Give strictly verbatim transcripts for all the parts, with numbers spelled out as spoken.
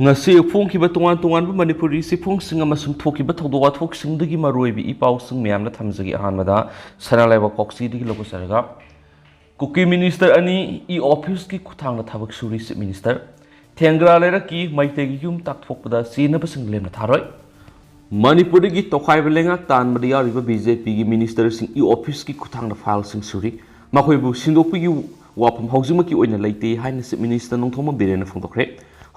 ꯉꯁꯤ ꯐꯣꯡꯈꯤꯕ ꯇꯣꯉꯥꯟ ꯇꯣꯉꯥꯟꯕ ꯃꯅꯤꯄꯨꯔꯤ ꯆꯦꯐꯣꯡꯁꯤꯡ ꯑꯃꯁꯨꯡ ꯊꯣꯛꯈꯤꯕ ꯊꯧꯗꯣꯛ ꯋꯥꯊꯣꯛꯁꯤꯡꯗꯒꯤ ꯃꯔꯨꯑꯣꯏꯕ ꯏ ꯄꯥꯎꯁꯤꯡ ꯃꯌꯥꯝꯅ ꯊꯝꯖꯒꯦ꯫ ꯑꯍꯥꯟꯕꯗ ꯁꯅꯥ ꯂꯩꯕꯥꯛ ꯀꯥꯎꯆꯤꯗꯒꯤ ꯂꯧꯈꯠꯆꯔꯒ, ꯀꯨꯀꯤ ꯃꯤꯅꯤꯁꯇꯔ ꯑꯅꯤ ꯏ ꯑꯣꯐꯤꯁꯀꯤ ꯈꯨꯠꯊꯥꯡꯗ ꯊꯕꯛ ꯁꯨꯔꯤ꯫ ꯆꯤꯐ ꯃꯤꯅꯤꯁꯇꯔ, ꯊꯦꯡꯒ꯭ꯔꯥ ꯂꯩꯔꯛꯀꯤ ꯃꯩꯇꯩꯒꯤ ꯌꯨꯝ ꯇꯥꯛꯊꯣꯛꯄꯗ ꯆꯦꯟꯅꯕꯁꯤꯡ ꯂꯦꯝꯅ ꯊꯥꯔꯣꯏ꯫ ꯃꯅꯤꯄꯨꯔꯗꯒꯤ ꯇꯣꯈꯥꯏꯕ ꯂꯩꯉꯥꯛ ꯇꯥꯟꯕꯗ ꯌꯥꯎꯔꯤꯕ ꯕꯤ ꯖꯦ ꯄꯤꯒꯤ ꯃꯤꯅꯤꯁꯇꯔꯁꯤꯡ ꯏ ꯑꯣꯐꯤꯁꯀꯤ ꯈꯨꯠꯊꯥꯡꯗ ꯐꯥꯏꯜꯁꯤꯡ ꯁꯨꯔꯤ꯫ ꯃꯈꯣꯏꯕꯨ ꯁꯤꯟꯗꯣꯛꯄꯒꯤ ꯋꯥꯐꯝ ꯍꯧꯖꯤꯛꯃꯛꯀꯤ ꯑꯣꯏꯅ ꯂꯩꯇꯦ ꯍꯥꯏꯅ ꯆꯤꯐ ꯃꯤꯅꯤꯁꯇꯔ ꯅꯣꯡꯊꯣꯝꯕꯝ ꯕꯤꯔꯦꯟꯅ ꯐꯣꯡꯗꯣꯛꯈ꯭ꯔꯦ꯫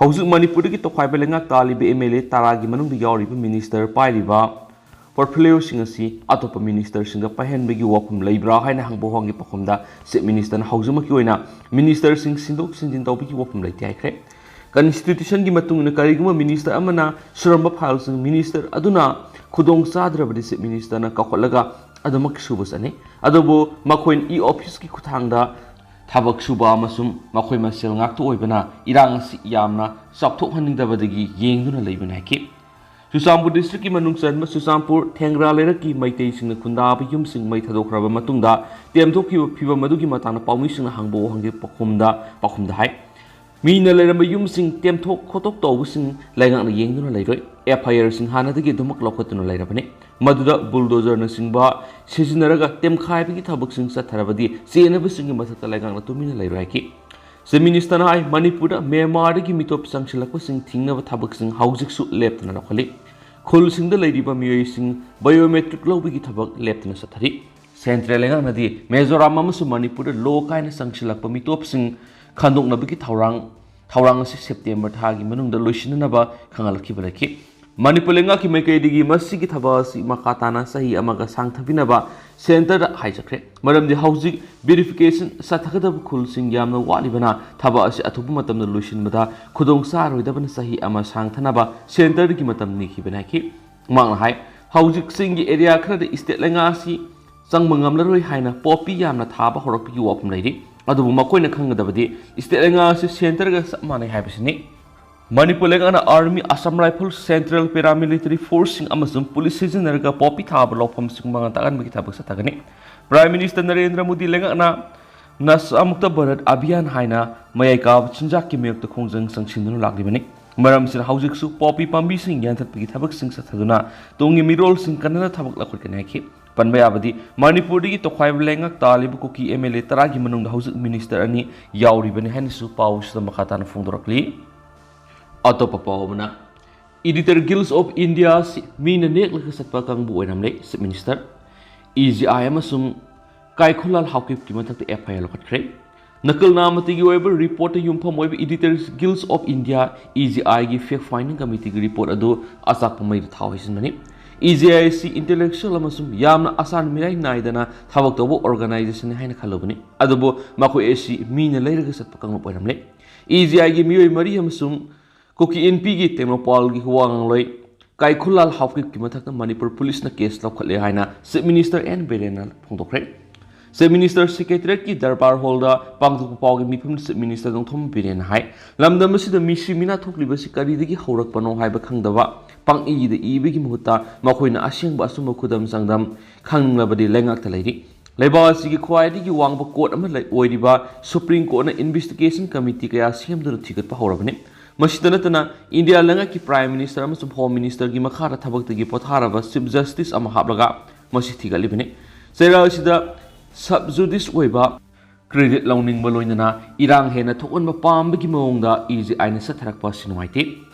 ꯍꯧꯖꯤꯛ ꯃꯅꯤꯄꯨꯔꯗꯒꯤ ꯇꯣꯈꯥꯏꯕ ꯂꯩꯉꯥꯛ ꯇꯥꯜꯂꯤꯕ ꯑꯦꯝ ꯑꯦꯜ ꯑꯦ ꯇꯔꯥꯒꯤ ꯃꯅꯨꯡꯗ ꯌꯥꯎꯔꯤꯕ ꯃꯤꯅꯤꯁꯇꯔ ꯄꯥꯏꯔꯤꯕ ꯄꯣꯔꯠꯐꯣꯂꯤꯑꯣꯁꯤꯡ ꯑꯁꯤ ꯑꯇꯣꯞꯄ ꯃꯤꯅꯤꯁꯇꯔꯁꯤꯡꯗ ꯄꯥꯏꯍꯟꯕꯒꯤ ꯋꯥꯐꯝ ꯂꯩꯕ꯭ꯔꯥ ꯍꯥꯏꯅ ꯍꯪꯕ ꯋꯥꯍꯪꯒꯤ ꯄꯥꯎꯈꯨꯝꯗ ꯆꯤꯐ ꯃꯤꯅꯤꯁꯇꯔꯅ ꯍꯧꯖꯤꯛꯃꯛꯀꯤ ꯑꯣꯏꯅ ꯃꯤꯅꯤꯁꯇꯔꯁꯤꯡ ꯁꯤꯟꯗꯣꯛ ꯁꯤꯟꯖꯤꯟ ꯇꯧꯕꯒꯤ ꯋꯥꯐꯝ ꯂꯩꯇꯦ ꯍꯥꯏꯈ꯭ꯔꯦ꯫ ꯀꯟꯁꯇꯤꯇ꯭ꯌꯨꯁꯟꯒꯤ ꯃꯇꯨꯡ ꯏꯟꯅ ꯀꯔꯤꯒꯨꯝꯕ ꯃꯤꯅꯤꯁꯇꯔ ꯑꯃꯅ ꯁꯨꯔꯝꯕ ꯐꯥꯏꯜꯁꯤꯡ ꯃꯤꯅꯤꯁꯇꯔ ꯑꯗꯨꯅ ꯈꯨꯗꯣꯡ ꯆꯥꯗ꯭ꯔꯕꯗꯤ ꯆꯤꯐ ꯃꯤꯅꯤꯁꯇꯔꯅ ꯀꯧꯈꯠꯂꯒ ꯑꯗꯨꯃꯛ ꯁꯨꯕ ꯆꯠꯅꯩ꯫ ꯑꯗꯨꯕꯨ ꯃꯈꯣꯏꯅ ꯏ ꯑꯣꯐꯤꯁꯀꯤ ꯈꯨꯠꯊꯥꯡꯗ ꯊꯕꯛ ꯁꯨꯕ ꯑꯃꯁꯨꯡ ꯃꯈꯣꯏ ꯃꯁꯦꯜ ꯉꯥꯛꯇ ꯑꯣꯏꯕꯅ ꯏꯔꯥꯡ ꯑꯁꯤ ꯌꯥꯝꯅ ꯆꯥꯎꯊꯣꯛꯍꯟꯅꯤꯡꯗꯕꯗꯒꯤ ꯌꯦꯡꯗꯨꯅ ꯂꯩꯕꯅꯤ ꯍꯥꯏꯈꯤ꯫ ꯆꯨꯔꯆꯥꯟꯄꯨꯔ ꯗꯤꯁꯇ꯭ꯔꯤꯛꯀꯤ ꯃꯅꯨꯡ ꯆꯟꯕ ꯆꯨꯔꯆꯥꯟꯄꯨꯔ ꯊꯦꯡꯒ꯭ꯔꯥ ꯂꯩꯔꯛꯀꯤ ꯃꯩꯇꯩꯁꯤꯡꯅ ꯈꯨꯟꯗꯥꯕ ꯌꯨꯝꯁꯤꯡ ꯃꯩ ꯊꯥꯗꯣꯛꯈ꯭ꯔꯕ ꯃꯇꯨꯡꯗ ꯇꯦꯝꯊꯣꯛꯈꯤꯕ ꯐꯤꯕꯝ ꯑꯗꯨꯒꯤ ꯃꯇꯥꯡꯗ ꯄꯥꯎꯃꯤꯁꯤꯡꯅ ꯍꯪꯕ ꯋꯥꯍꯪꯒꯤ ꯄꯥꯎꯈꯨꯝꯗ, ꯄꯥꯎꯈꯨꯝꯗ ꯍꯥꯏ, ꯃꯤꯅ ꯂꯩꯔꯝꯕ ꯌꯨꯝꯁꯤꯡ ꯇꯦꯝꯊꯣꯛ ꯈꯣꯠꯇꯣꯛ ꯇꯧꯕꯁꯤꯡ ꯂꯩꯉꯥꯛꯅ ꯌꯦꯡꯗꯨꯅ ꯂꯩꯔꯣꯏ꯫ ꯑꯦꯐ ꯑꯥꯏ ꯑꯥꯔꯁꯤꯡ ꯍꯥꯟꯅꯗꯒꯤ ꯑꯗꯨꯃꯛ ꯂꯧꯈꯠꯇꯨꯅ ꯂꯩꯔꯕꯅꯤ꯫ ꯃꯗꯨꯗ ꯕꯨꯜꯗꯣꯖꯔꯅꯆꯤꯡꯕ ꯁꯤꯖꯤꯟꯅꯔꯒ ꯇꯦꯝꯈꯥꯏꯕꯒꯤ ꯊꯕꯛꯁꯤꯡ ꯆꯠꯊꯔꯕꯗꯤ ꯆꯦꯟꯅꯕꯁꯤꯡꯒꯤ ꯃꯊꯛꯇ ꯂꯩꯉꯥꯛꯅ ꯇꯨꯃꯤꯟꯅ ꯂꯩꯔꯣꯏ ꯍꯥꯏꯈꯤ꯫ ꯆꯤꯐ ꯃꯤꯅꯤꯁꯇꯔꯅ ꯍꯥꯏ, ꯃꯅꯤꯄꯨꯔꯗ ꯃ꯭ꯌꯥꯟꯃꯥꯔꯗꯒꯤ ꯃꯤꯇꯣꯞ ꯆꯪꯁꯤꯜꯂꯛꯄꯁꯤꯡ ꯊꯤꯡꯅꯕ ꯊꯕꯛꯁꯤꯡ ꯍꯧꯖꯤꯛꯁꯨ ꯂꯦꯞꯇꯅ ꯂꯧꯈꯠꯂꯤ꯫ ꯈꯨꯜꯁꯤꯡꯗ ꯂꯩꯔꯤꯕ ꯃꯤꯑꯣꯏꯁꯤꯡ ꯕꯥꯏꯑꯣꯃꯦꯇ꯭ꯔꯤꯛ ꯂꯧꯕꯒꯤ ꯊꯕꯛ ꯂꯦꯞꯇꯅ ꯆꯠꯊꯔꯤ꯫ ꯁꯦꯟꯇ꯭ꯔꯦꯜ ꯂꯩꯉꯥꯛꯅꯗꯤ ꯃꯤꯖꯣꯔꯥꯝ ꯑꯃꯁꯨꯡ ꯃꯅꯤꯄꯨꯔꯗ ꯂꯣ ꯀꯥꯏꯅ ꯆꯪꯁꯤꯜꯂꯛꯄ ꯃꯤꯇꯣꯞꯁꯤꯡ ꯈꯟꯗꯣꯛꯅꯕꯒꯤ ꯊꯧꯔꯥꯡ, ꯊꯧꯔꯥꯡ ꯑꯁꯤ ꯁꯦꯞꯇꯦꯝꯕꯔ ꯊꯥꯒꯤ ꯃꯅꯨꯡꯗ ꯂꯣꯏꯁꯤꯟꯅꯅꯕ ꯈꯪꯍꯜꯂꯛꯈꯤꯕ ꯂꯩꯈꯤ꯫ ꯃꯅꯤꯄꯨꯔ ꯂꯩꯉꯥꯛꯀꯤ ꯃꯥꯏꯀꯩꯗꯒꯤ ꯃꯁꯤꯒꯤ ꯊꯕꯛ ꯑꯁꯤ ꯃꯈꯥ ꯇꯥꯅ ꯆꯍꯤ ꯑꯃꯒ ꯁꯥꯡꯊꯕꯤꯅꯕ ꯁꯦꯟꯇꯔꯗ ꯍꯥꯏꯖꯈ꯭ꯔꯦ, ꯃꯔꯝꯗꯤ ꯍꯧꯖꯤꯛ ꯚꯦꯔꯤꯐꯤꯀꯦꯁꯟ ꯆꯠꯊꯒꯗꯕ ꯈꯨꯜꯁꯤꯡ ꯌꯥꯝꯅ ꯋꯥꯠꯂꯤꯕꯅ ꯊꯕꯛ ꯑꯁꯤ ꯑꯊꯨꯕ ꯃꯇꯝꯗ ꯂꯣꯏꯁꯤꯟꯕꯗ ꯈꯨꯗꯣꯡ ꯆꯥꯔꯣꯏꯗꯕꯅ ꯆꯍꯤ ꯑꯃ ꯁꯥꯡꯊꯅꯕ ꯁꯦꯟꯇꯔꯗꯒꯤ ꯃꯇꯝ ꯅꯤꯈꯤꯕꯅꯤ ꯍꯥꯏꯈꯤ꯫ ꯃꯍꯥꯛꯅ ꯍꯥꯏ, ꯍꯧꯖꯤꯛ ꯆꯤꯡꯒꯤ ꯑꯦꯔꯤꯌꯥ ꯈꯔꯗ ꯏꯁꯇꯦꯠ ꯂꯩꯉꯥꯛ ꯑꯁꯤ ꯆꯪꯕ ꯉꯝꯂꯔꯣꯏ ꯍꯥꯏꯅ ꯄꯣꯄꯤ ꯌꯥꯝꯅ ꯊꯥꯕ ꯍꯧꯔꯛꯄꯒꯤ ꯋꯥꯐꯝ ꯂꯩꯔꯤ꯫ ꯑꯗꯨꯕꯨ ꯃꯈꯣꯏꯅ ꯈꯪꯒꯗꯕꯗꯤ ꯏꯁꯇꯦꯠ ꯂꯩꯉꯥꯛ ꯑꯁꯤ ꯁꯦꯟꯇꯔꯒ ꯆꯞ ꯃꯥꯟꯅꯩ ꯍꯥꯏꯕꯁꯤꯅꯤ꯫ ꯃꯅꯤꯄꯨꯔ ꯂꯩꯉꯥꯛꯅ army, Assam rifle, central paramilitary ꯐꯣꯔꯁꯁꯤꯡ ꯑꯃꯁꯨꯡ ꯄꯨꯂꯤꯁ ꯁꯤꯖꯤꯟꯅꯔꯒ ꯄꯣꯄꯤ ꯊꯥꯕ ꯂꯧꯐꯝꯁꯤꯡ ꯃꯉꯥ ꯇꯥꯛꯍꯟꯕꯒꯤ ꯊꯕꯛ ꯆꯠꯊꯒꯅꯤ꯫ ꯄ꯭ꯔꯥꯏꯝ ꯃꯤꯅꯤꯁꯇꯔ ꯅꯔꯦꯟꯗ꯭ꯔ ꯃꯣꯗꯤ ꯂꯩꯉꯥꯛꯅ ꯅꯁꯥ ꯃꯨꯛꯇ ꯚꯥꯔꯠ ꯑꯚꯤꯌꯥꯟ ꯍꯥꯏꯅ ꯃꯌꯥꯏ ꯀꯥꯕ ꯆꯤꯟꯖꯥꯛꯀꯤ ꯃꯥꯌꯣꯛꯇ ꯈꯣꯡꯖꯪ ꯆꯪꯁꯤꯟꯗꯨꯅ ꯂꯥꯛꯂꯤꯕꯅꯤ꯫ ꯃꯔꯝꯁꯤꯅ ꯍꯧꯖꯤꯛꯁꯨ ꯄꯣꯄꯤ ꯄꯥꯝꯕꯤꯁꯤꯡ ꯌꯥꯟꯊꯠꯄꯒꯤ ꯊꯕꯛꯁꯤꯡ ꯆꯠꯊꯗꯨꯅ ꯇꯨꯡꯒꯤ ꯃꯤꯔꯣꯜꯁꯤꯡ ꯀꯟꯅꯅ ꯊꯕꯛ ꯂꯧꯈꯠꯀꯅꯤ ꯍꯥꯏꯈꯤ꯫ ꯄꯟꯕ ꯌꯥꯕꯗꯤ, ꯃꯅꯤꯄꯨꯔꯗꯒꯤ ꯇꯣꯈꯥꯏꯕ ꯂꯩꯉꯥꯛ ꯇꯥꯜꯂꯤꯕ ꯀꯨꯀꯤ ꯑꯦꯝ ꯑꯦꯜ ꯑꯦ ꯇꯔꯥꯒꯤ ꯃꯅꯨꯡꯗ ꯍꯧꯖꯤꯛ ꯃꯤꯅꯤꯁꯇꯔ ꯑꯅꯤ ꯌꯥꯎꯔꯤꯕꯅꯤ ꯍꯥꯏꯅꯁꯨ ꯄꯥꯎꯁꯤꯗ ꯃꯈꯥ ꯇꯥꯅ ꯐꯣꯡꯗꯣꯔꯛꯂꯤ꯫ ꯑꯇꯣꯞꯄ ꯄꯥꯎ ꯑꯃꯅ, Editor Guild of India ꯁꯤ ꯃꯤꯅ ꯅꯦꯛꯂꯒ ꯆꯠꯄ ꯀꯥꯡꯕꯨ ꯑꯣꯏꯔꯝꯂꯦ꯫ ꯆꯤꯐ ꯃꯤꯅꯤꯁꯇꯔ, ꯏ ꯖꯤ ꯑꯥꯏ ꯑꯃꯁꯨꯡ ꯀꯥꯏꯈꯨꯂꯥꯜ ꯍꯥꯎꯀꯤꯞꯀꯤ ꯃꯊꯛꯇ ꯑꯦꯐ ꯑꯥꯏ ꯑꯥꯔ ꯂꯧꯈꯠꯈ꯭ꯔꯦ꯫ ꯅꯀꯜ ꯅꯥꯃꯇꯤꯒꯤ ꯑꯣꯏꯕ ꯔꯤꯄꯣꯔꯠꯇ ꯌꯨꯝꯐꯝ ꯑꯣꯏꯕ Editors Guild of India, E G ꯑꯥꯏꯒꯤ fact finding committeeꯒꯤ ꯔꯤꯄꯣꯔꯠ ꯑꯗꯨ ꯑꯆꯥꯛꯄ ꯃꯩꯗ ꯊꯥꯎ ꯍꯩꯖꯤꯟꯕꯅꯤ꯫ ꯏ ꯖꯤ ꯑꯥꯏ ꯑꯁꯤ intellectual ꯑꯃꯁꯨꯡ ꯌꯥꯝꯅ ꯑꯁꯥꯟ ꯃꯤꯔꯥꯏ ꯅꯥꯏꯗꯅ ꯊꯕꯛ ꯇꯧꯕ organizationꯅꯤ ꯍꯥꯏꯅ ꯈꯜꯂꯨꯕꯅꯤ꯫ ꯑꯗꯨꯕꯨ ꯃꯈꯣꯏ ꯑꯁꯤ ꯃꯤꯅ ꯂꯩꯔꯒ ꯆꯠꯄ ꯀꯥꯡꯂꯨꯞ ꯑꯣꯏꯔꯝꯂꯦ꯫ ꯏ ꯖꯤ ꯑꯥꯏꯒꯤ ꯃꯤꯑꯣꯏ ꯃꯔꯤ ꯑꯃꯁꯨꯡ ꯀꯨꯀꯤ ꯏꯟꯄꯤꯒꯤ ꯇꯦꯡꯅꯧꯄꯥꯜꯒꯤ ꯋꯥ ꯉꯥꯡꯂꯣꯏ ꯀꯥꯏꯈꯨꯂꯥꯜ ꯍꯥꯎꯀꯤꯞꯀꯤ ꯃꯊꯛꯇ ꯃꯅꯤꯄꯨꯔ ꯄꯨꯂꯤꯁꯅ ꯀꯦꯁ ꯂꯧꯈꯠꯂꯦ ꯍꯥꯏꯅ ꯆꯤꯐ ꯃꯤꯅꯤꯁꯇꯔ ꯑꯦꯟ ꯕꯤꯔꯦꯟꯅ ꯐꯣꯡꯗꯣꯛꯈ꯭ꯔꯦ꯫ ꯆꯤꯐ ꯃꯤꯅꯤꯁꯇꯔ ꯁꯦꯀ꯭ꯔꯦꯇꯔꯤꯌꯦꯠꯀꯤ ꯗꯔꯕꯥꯔ ꯍꯣꯜꯗ ꯄꯥꯡꯊꯣꯛꯄ ꯄꯥꯎꯒꯤ ꯃꯤꯐꯝꯗ ꯆꯤꯐ ꯃꯤꯅꯤꯁꯇꯔ ꯅꯣꯡꯊꯣꯝꯕꯝ ꯕꯤꯔꯦꯟꯅ ꯍꯥꯏ, ꯂꯝꯗꯝ ꯑꯁꯤꯗ ꯃꯤꯁꯤ ꯃꯤꯅꯥ ꯊꯣꯛꯂꯤꯕꯁꯤ ꯀꯔꯤꯗꯒꯤ ꯍꯧꯔꯛꯄꯅꯣ ꯍꯥꯏꯕ ꯈꯪꯗꯕ, ꯄꯪꯏꯗ ꯏꯕꯒꯤ ꯃꯍꯨꯠꯇ ꯃꯈꯣꯏꯅ ꯑꯁꯦꯡꯕ ꯑꯆꯨꯝꯕ ꯈꯨꯗꯝ ꯆꯥꯡꯗꯝ ꯈꯪꯅꯤꯡꯂꯕꯗꯤ ꯂꯩꯉꯥꯛꯇ ꯂꯩꯔꯤ꯫ ꯂꯩꯕꯥꯛ ꯑꯁꯤꯒꯤ ꯈ꯭ꯋꯥꯏꯗꯒꯤ ꯋꯥꯡꯕ ꯀꯣꯔꯠ ꯑꯃ ꯂꯩ-, ꯑꯣꯏꯔꯤꯕ ꯁꯨꯄ꯭ꯔꯤꯝ ꯀꯣꯔꯠꯅ ꯏꯟꯚꯦꯁꯇꯤꯒꯦꯁꯟ ꯀꯃꯤꯇꯤ ꯀꯌꯥ ꯁꯦꯝꯗꯨꯅ ꯊꯤꯒꯠꯄ ꯍꯧꯔꯕꯅꯤ꯫ ꯃꯁꯤꯇ ꯅꯠꯇꯅ, ꯏꯟꯗꯤꯌꯥ ꯂꯩꯉꯥꯛꯀꯤ ꯄ꯭ꯔꯥꯏꯝ ꯃꯤꯅꯤꯁꯇꯔ ꯑꯃꯁꯨꯡ ꯍꯣꯝ ꯃꯤꯅꯤꯁꯇꯔꯒꯤ ꯃꯈꯥꯗ ꯊꯕꯛꯇꯒꯤ ꯄꯣꯊꯥꯔꯕ ꯆꯤꯐ ꯖꯁꯇꯤꯁ ꯑꯃ ꯍꯥꯞꯂꯒ ꯃꯁꯤ ꯊꯤꯒꯠꯂꯤꯕꯅꯤ꯫ ꯆꯩꯔꯥꯛ ꯑꯁꯤꯗ ꯁꯕ ꯖꯨꯗꯤꯁ ꯑꯣꯏꯕ, ꯀ꯭ꯔꯦꯗꯤꯠ ꯂꯧꯅꯤꯡꯕ ꯂꯣꯏꯅꯅ ꯏꯔꯥꯡ ꯍꯦꯟꯅ ꯊꯣꯛꯍꯟꯕ ꯄꯥꯝꯕꯒꯤ ꯃꯑꯣꯡꯗ ꯏ ꯖꯤ ꯑꯥꯏꯅ ꯆꯠꯊꯔꯛꯄ ꯑꯁꯤ ꯅꯨꯡꯉꯥꯏꯇꯦ꯫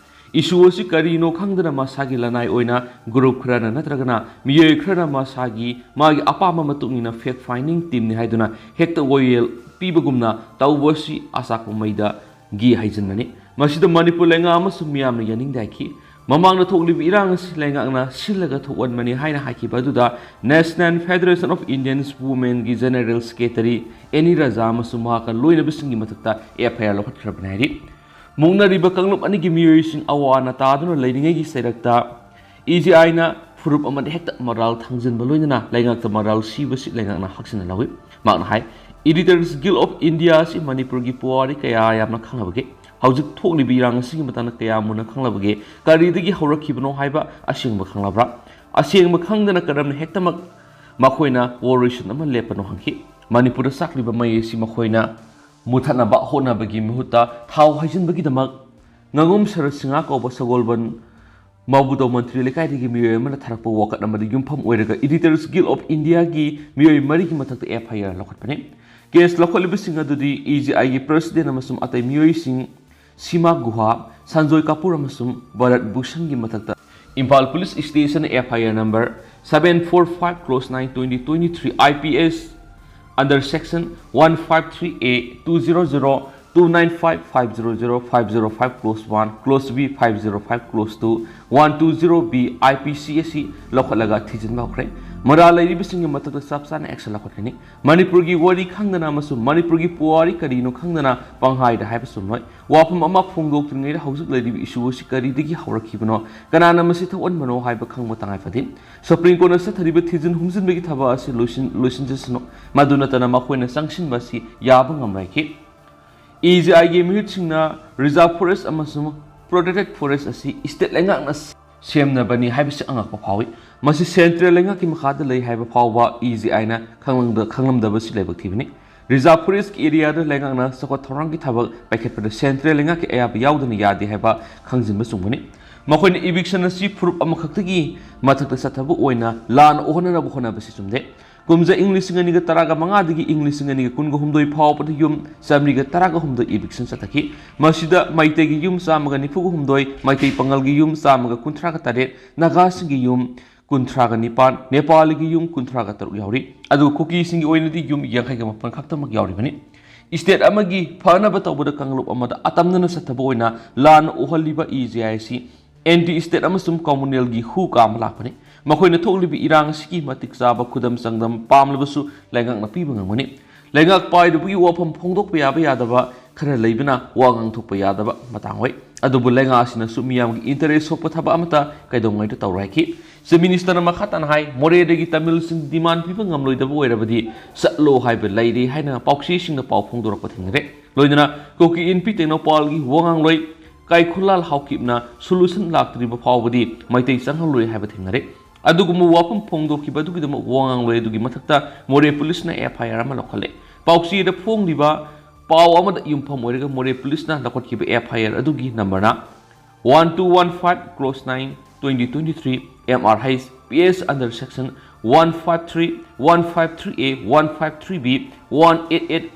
ꯏꯁꯨ ꯑꯁꯤ ꯀꯔꯤꯅꯣ ꯈꯪꯗꯅ ꯃꯁꯥꯒꯤ ꯂꯅꯥꯏ ꯑꯣꯏꯅ ꯒ꯭ꯔꯨꯞ ꯈꯔꯅ ꯅꯠꯇ꯭ꯔꯒꯅ ꯃꯤꯑꯣꯏ ꯈꯔꯅ ꯃꯁꯥꯒꯤ, ꯃꯥꯒꯤ ꯑꯄꯥꯝꯕ ꯃꯇꯨꯡ ꯏꯟꯅ fact finding teamꯅꯤ ꯍꯥꯏꯗꯨꯅ ꯍꯦꯛꯇ ꯋꯥꯌꯦꯜ ꯄꯤꯕꯒꯨꯝꯅ ꯇꯧꯕ ꯑꯁꯤ ꯑꯆꯥꯛꯄ ꯃꯩꯗ ꯘꯤ ꯍꯩꯖꯤꯟꯕꯅꯤ꯫ ꯃꯁꯤꯗ ꯃꯅꯤꯄꯨꯔ ꯂꯩꯉꯥꯛ ꯑꯃꯁꯨꯡ ꯃꯤꯌꯥꯝꯅ ꯌꯥꯅꯤꯡꯗꯦ ꯍꯥꯏꯈꯤ꯫ ꯃꯃꯥꯡꯗ ꯊꯣꯛꯂꯤꯕ ꯏꯔꯥꯡ ꯑꯁꯤ ꯂꯩꯉꯥꯛꯅ ꯁꯤꯜꯂꯒ ꯊꯣꯛꯍꯟꯕꯅꯤ ꯍꯥꯏꯅ ꯍꯥꯏꯈꯤꯕ ꯑꯗꯨꯗ National Federation of Indian Womenꯒꯤ ꯖꯦꯅꯔꯦꯜ ꯁꯦꯀ꯭ꯔꯦꯇꯔꯤ ꯑꯦꯅꯤ ꯔꯥꯖꯥ ꯑꯃꯁꯨꯡ ꯃꯍꯥꯛꯀ ꯂꯣꯏꯅꯕꯁꯤꯡꯒꯤ ꯃꯊꯛꯇ ꯑꯦꯐ ꯑꯥꯏ ꯑꯥꯔ ꯂꯧꯈꯠꯈ꯭ꯔꯕꯅꯤ ꯍꯥꯏꯔꯤ꯫ ꯃꯨꯛꯅꯔꯤꯕ ꯀꯥꯡꯂꯨꯞ ꯑꯅꯤꯒꯤ ꯃꯤꯑꯣꯏꯁꯤꯡ ꯑꯋꯥ ꯑꯅꯥ ꯇꯥꯗꯨꯅ ꯂꯩꯔꯤꯉꯩꯒꯤ ꯆꯩꯔꯛꯇ ꯏ ꯖꯤ ꯑꯥꯏꯅ ꯐꯨꯔꯨꯞ ꯑꯃꯗ ꯍꯦꯛꯇ ꯃꯔꯥꯜ ꯊꯥꯡꯖꯤꯟꯕ ꯂꯣꯏꯅꯅ ꯂꯩꯉꯥꯛꯇ ꯃꯔꯥꯜ ꯁꯤꯕꯁꯤ ꯂꯩꯉꯥꯛꯅ ꯍꯛꯆꯤꯟꯅ ꯂꯧꯏ꯫ ꯃꯍꯥꯛꯅ ꯍꯥꯏ, Editors Guild of India ꯑꯁꯤ ꯃꯅꯤꯄꯨꯔꯒꯤ ꯄꯨꯋꯥꯔꯤ ꯀꯌꯥ ꯌꯥꯝꯅ ꯈꯪꯂꯕꯒꯦ? ꯍꯧꯖꯤꯛ ꯊꯣꯛꯂꯤꯕ ꯏꯔꯥꯡ ꯑꯁꯤꯒꯤ ꯃꯇꯥꯡꯗ ꯀꯌꯥ ꯃꯨꯟꯅ ꯈꯪꯂꯕꯒꯦ? ꯀꯔꯤꯗꯒꯤ ꯍꯧꯔꯛꯈꯤꯕꯅꯣ ꯍꯥꯏꯕ ꯑꯁꯦꯡꯕ ꯈꯪꯂꯕ꯭ꯔꯥ? ꯑꯁꯦꯡꯕ ꯈꯪꯗꯅ ꯀꯔꯝꯅ ꯍꯦꯛꯇꯃꯛ ꯃꯈꯣꯏꯅ ꯋꯥꯔꯣꯏꯁꯤꯟ ꯑꯃ ꯂꯦꯞꯄꯅꯣ ꯍꯪꯈꯤ꯫ ꯃꯅꯤꯄꯨꯔꯗ ꯆꯥꯛꯂꯤꯕ ꯃꯩ ꯑꯁꯤ ꯃꯈꯣꯏꯅ ꯃꯨꯊꯠꯅꯕ ꯍꯣꯠꯅꯕꯒꯤ ꯃꯍꯨꯠꯇ ꯊꯥꯎ ꯍꯩꯖꯤꯟꯕꯒꯤꯗꯃꯛ ꯉꯥꯉꯣꯝ ꯁꯔꯠ ꯁꯤꯡꯍ ꯀꯧꯕ ꯁꯒꯣꯜꯕꯟ ꯃꯥꯕꯨꯗꯧ ꯃꯟꯇ꯭ꯔꯤ ꯂꯩꯀꯥꯏꯗꯒꯤ ꯃꯤꯑꯣꯏ ꯑꯃꯅ ꯊꯥꯔꯛꯄ ꯋꯥꯀꯠ ꯑꯃꯗ ꯌꯨꯝꯐꯝ ꯑꯣꯏꯔꯒ Editors Guild of Indiaꯒꯤ ꯃꯤꯑꯣꯏ ꯃꯔꯤꯒꯤ ꯃꯊꯛꯇ F I R ꯂꯧꯈꯠꯄꯅꯤ꯫ ꯀꯦꯁ ꯂꯧꯈꯠꯂꯤꯕꯁꯤꯡ ꯑꯗꯨꯗꯤ E G Iꯒꯤ president ꯑꯃꯁꯨꯡ ꯑꯇꯩ ꯃꯤꯑꯣꯏꯁꯤꯡ ꯁꯤꯃꯥ ꯒꯨꯍꯥ, ꯁꯟꯖꯣꯏ ꯀꯥꯄꯨꯔ ꯑꯃꯁꯨꯡ ꯚꯥꯔꯠ ꯚꯨꯁꯟꯒꯤ ꯃꯊꯛꯇ Imphal police station F I R number seven four five cross nine twenty twenty-three I P S under section one five three A two zero zero two nine five five zero zero five zero five clause one, clause B five zero five clause two, one two zero B I P C ꯑꯁꯤ ꯂꯧꯈꯠꯂꯒ ꯊꯤꯖꯤꯟꯕ ꯍꯧꯈ꯭ꯔꯦ꯫ ꯃꯔꯥꯜ ꯂꯩꯔꯤꯕꯁꯤꯡꯒꯤ ꯃꯊꯛꯇ ꯆꯞ ꯆꯥꯅ action ꯂꯧꯈꯠꯀꯅꯤ꯫ ꯃꯅꯤꯄꯨꯔꯒꯤ ꯋꯥꯔꯤ ꯈꯪꯗꯅ ꯑꯃꯁꯨꯡ ꯃꯅꯤꯄꯨꯔꯒꯤ ꯄꯨꯋꯥꯔꯤ ꯀꯔꯤꯅꯣ ꯈꯪꯗꯅ ꯄꯪꯍꯥꯏꯗ ꯍꯥꯏꯕ ꯆꯨꯝꯂꯣꯏ꯫ ꯋꯥꯐꯝ ꯑꯃ ꯐꯣꯡꯗꯣꯛꯇ꯭ꯔꯤꯉꯩꯗ ꯍꯧꯖꯤꯛ ꯂꯩꯔꯤꯕ issue ꯑꯁꯤ ꯀꯔꯤꯗꯒꯤ ꯍꯧꯔꯛꯈꯤꯕꯅꯣ, ꯀꯅꯥꯅ ꯃꯁꯤ ꯊꯣꯛꯍꯟꯕꯅꯣ ꯍꯥꯏꯕ ꯈꯪꯕ ꯇꯉꯥꯏ ꯐꯗꯦ꯫ Supreme Courtꯅ ꯆꯠꯊꯔꯤꯕ ꯊꯤꯖꯤꯟ ꯍꯨꯝꯖꯤꯟꯕꯒꯤ ꯊꯕꯛ ꯑꯁꯤ ꯂꯣꯏꯁꯤꯟ-, ꯂꯣꯏꯁꯤꯟꯖꯁꯅꯨ꯫ ꯃꯗꯨ ꯅꯠꯇꯅ ꯃꯈꯣꯏꯅ ꯆꯪꯁꯤꯟꯕ ꯑꯁꯤ ꯌꯥꯕ ꯉꯝꯂꯣꯏꯈꯤ꯫ E G Iꯒꯤ ꯃꯤꯍꯨꯠꯁꯤꯡꯅ reserve forest ꯑꯃꯁꯨꯡ protected forest ꯑꯁꯤ state ꯂꯩꯉꯥꯛꯅ ꯁꯦꯝꯅꯕꯅꯤ ꯍꯥꯏꯕꯁꯤ ꯑꯉꯛꯄ ꯐꯥꯎꯏ꯫ ꯃꯁꯤ central ꯂꯩꯉꯥꯛꯀꯤ ꯃꯈꯥꯗ ꯂꯩ ꯍꯥꯏꯕ ꯐꯥꯎꯕ E G Iꯅ ꯈꯪꯂꯝꯗ-, ꯈꯪꯂꯝꯗꯕꯁꯤ ꯂꯥꯏꯕꯛ ꯊꯤꯕꯅꯤ꯫ Reserve forestꯀꯤ areaꯗ ꯂꯩꯉꯥꯛꯅ ꯆꯥꯎꯈꯠ ꯊꯧꯔꯥꯡꯒꯤ ꯊꯕꯛ ꯄꯥꯏꯈꯠꯄꯗ central ꯂꯩꯉꯥꯛꯀꯤ ꯑꯌꯥꯕ ꯌꯥꯎꯗꯅ ꯌꯥꯗꯦ ꯍꯥꯏꯕ ꯈꯪꯖꯤꯟꯕ ꯆꯨꯝꯒꯅꯤ꯫ ꯃꯈꯣꯏꯅ eviction ꯑꯁꯤ ꯐꯨꯔꯨꯞ ꯑꯃꯈꯛꯇꯒꯤ ꯃꯊꯛꯇ ꯆꯠꯊꯕ ꯑꯣꯏꯅ ꯂꯥꯟꯅ ꯎꯍꯟꯅꯅꯕ ꯍꯣꯠꯅꯕꯁꯤ ꯆꯨꯝꯗꯦ꯫ ꯀꯨꯝꯖꯥ ꯏꯪ ꯂꯤꯁꯤꯡ ꯑꯅꯤꯒ ꯇꯔꯥꯒ ꯃꯉꯥꯗꯒꯤ ꯏꯪ ꯂꯤꯁꯤꯡ ꯑꯅꯤꯒ ꯀꯨꯟꯒ ꯍꯨꯝꯗꯣꯏ ꯐꯥꯎꯕꯗ ꯌꯨꯝ ꯆꯥꯃꯔꯤꯒ ꯇꯔꯥꯒ ꯍꯨꯝꯗꯣꯏ eviction ꯆꯠꯊꯈꯤ꯫ ꯃꯁꯤꯗ ꯃꯩꯇꯩꯒꯤ ꯌꯨꯝ ꯆꯥꯝꯃꯒ ꯅꯤꯐꯨꯒ ꯍꯨꯝꯗꯣꯏ, ꯃꯩꯇꯩ ꯄꯥꯉꯜꯒꯤ ꯌꯨꯝ ꯆꯥꯝꯃꯒ ꯀꯨꯟꯊ꯭ꯔꯥꯒ ꯇꯔꯦꯠ, ꯅꯥꯒꯥꯁꯤꯡꯒꯤ ꯌꯨꯝ ꯀꯨꯟꯊ꯭ꯔꯥꯒ ꯅꯤꯄꯥꯟ, ꯅꯦꯄꯥꯂꯤꯒꯤ ꯌꯨꯝ ꯀꯨꯟꯊ꯭ꯔꯥꯒ ꯇꯔꯨꯛ ꯌꯥꯎꯔꯤ꯫ ꯑꯗꯨꯒ ꯀꯨꯀꯤꯁꯤꯡꯒꯤ ꯑꯣꯏꯅꯗꯤ ꯌꯨꯝ ꯌꯥꯡꯈꯩꯒ ꯃꯥꯄꯟ ꯈꯛꯇꯃꯛ ꯌꯥꯎꯔꯤꯕꯅꯤ꯫ State ꯑꯃꯒꯤ ꯐꯅꯕ ꯇꯧꯕꯗ ꯀꯥꯡꯂꯨꯞ ꯑꯃꯗ ꯑꯇꯝꯅꯅ ꯆꯠꯊꯕ ꯑꯣꯏꯅ ꯂꯥꯟꯅ ꯎꯍꯜꯂꯤꯕ E G I ꯑꯁꯤ anti state ꯑꯃꯁꯨꯡ communalꯒꯤ ꯍꯨ ꯀꯥꯝꯕ ꯂꯥꯛꯄꯅꯤ꯫ ꯃꯈꯣꯏꯅ ꯊꯣꯛꯂꯤꯕ ꯏꯔꯥꯡ ꯑꯁꯤꯒꯤ ꯃꯇꯤꯛ ꯆꯥꯕ ꯈꯨꯗꯝ ꯆꯥꯡꯗꯝ ꯄꯥꯝꯂꯕꯁꯨ ꯂꯩꯉꯥꯛꯅ ꯄꯤꯕ ꯉꯝꯒꯅꯤ꯫ ꯂꯩꯉꯥꯛ ꯄꯥꯏꯔꯨꯕꯒꯤ ꯋꯥꯐꯝ ꯐꯣꯡꯗꯣꯛꯄ ꯌꯥꯕ ꯌꯥꯗꯕ ꯈꯔ ꯂꯩꯕꯅ ꯋꯥ ꯉꯥꯡꯊꯣꯛꯄ ꯌꯥꯗꯕ ꯃꯇꯥꯡ ꯑꯣꯏ꯫ ꯑꯗꯨꯕꯨ ꯂꯩꯉꯥꯛ ꯑꯁꯤꯅꯁꯨ ꯃꯤꯌꯥꯝꯒꯤ interest ꯁꯣꯛꯄ ꯊꯕꯛ ꯑꯃꯠꯇ ꯀꯩꯗꯧꯉꯩꯗ ꯇꯧꯔꯣꯏ ꯍꯥꯏꯈꯤ꯫ Chief Ministerꯅ ꯃꯈꯥ ꯇꯥꯅ ꯍꯥꯏ, ꯃꯣꯔꯦꯗꯒꯤ ꯇꯥꯃꯤꯜꯁꯤꯡ demand ꯄꯤꯕ ꯉꯝꯂꯣꯏꯗꯕ ꯑꯣꯏꯔꯕꯗꯤ ꯆꯠꯂꯣ ꯍꯥꯏꯕ ꯂꯩꯔꯦ ꯍꯥꯏꯅ ꯄꯥꯎꯆꯦꯁꯤꯡꯅ ꯄꯥꯎ ꯐꯣꯡꯗꯣꯔꯛꯄ ꯊꯦꯡꯅꯔꯦ꯫ ꯂꯣꯏꯅꯅ ꯀꯨꯀꯤ ꯏꯟꯄꯤ ꯇꯦꯡꯅꯧꯄꯥꯜꯒꯤ ꯋꯥꯉꯥꯡꯂꯣꯏ ꯀꯥꯏꯈꯨꯂꯥꯜ ꯍꯥꯎꯀꯤꯞꯅ solution ꯂꯥꯛꯇ꯭ꯔꯤꯕ ꯐꯥꯎꯕꯗꯤ ꯃꯩꯇꯩ ꯆꯪꯍꯜꯂꯣꯏ ꯍꯥꯏꯕ ꯊꯦꯡꯅꯔꯦ꯫ ꯑꯗꯨꯒꯨꯝꯕ ꯋꯥꯐꯝ ꯐꯣꯡꯗꯣꯛꯈꯤꯕ ꯑꯗꯨꯒꯤꯗꯃꯛ ꯋꯥꯉꯥꯡꯂꯣꯏ ꯑꯗꯨꯒꯤ ꯃꯊꯛꯇ ꯃꯣꯔꯦ ꯄꯨꯂꯤꯁꯅ F I R ꯑꯃ ꯂꯧꯈꯠꯂꯦ꯫ ꯄꯥꯎꯆꯦꯗ ꯐꯣꯡꯂꯤꯕ ꯄꯥꯎ ꯑꯃꯗ ꯌꯨꯝꯐꯝ ꯑꯣꯏꯔꯒ ꯃꯣꯔꯦ ꯄꯨꯂꯤꯁꯅ ꯂꯧꯈꯠꯈꯤꯕ F I R ꯑꯗꯨꯒꯤ ꯅꯝꯕꯔꯅ one two one five cross nine twenty twenty three M R H P S under section one five three, one five three A, one five three B, one eight eight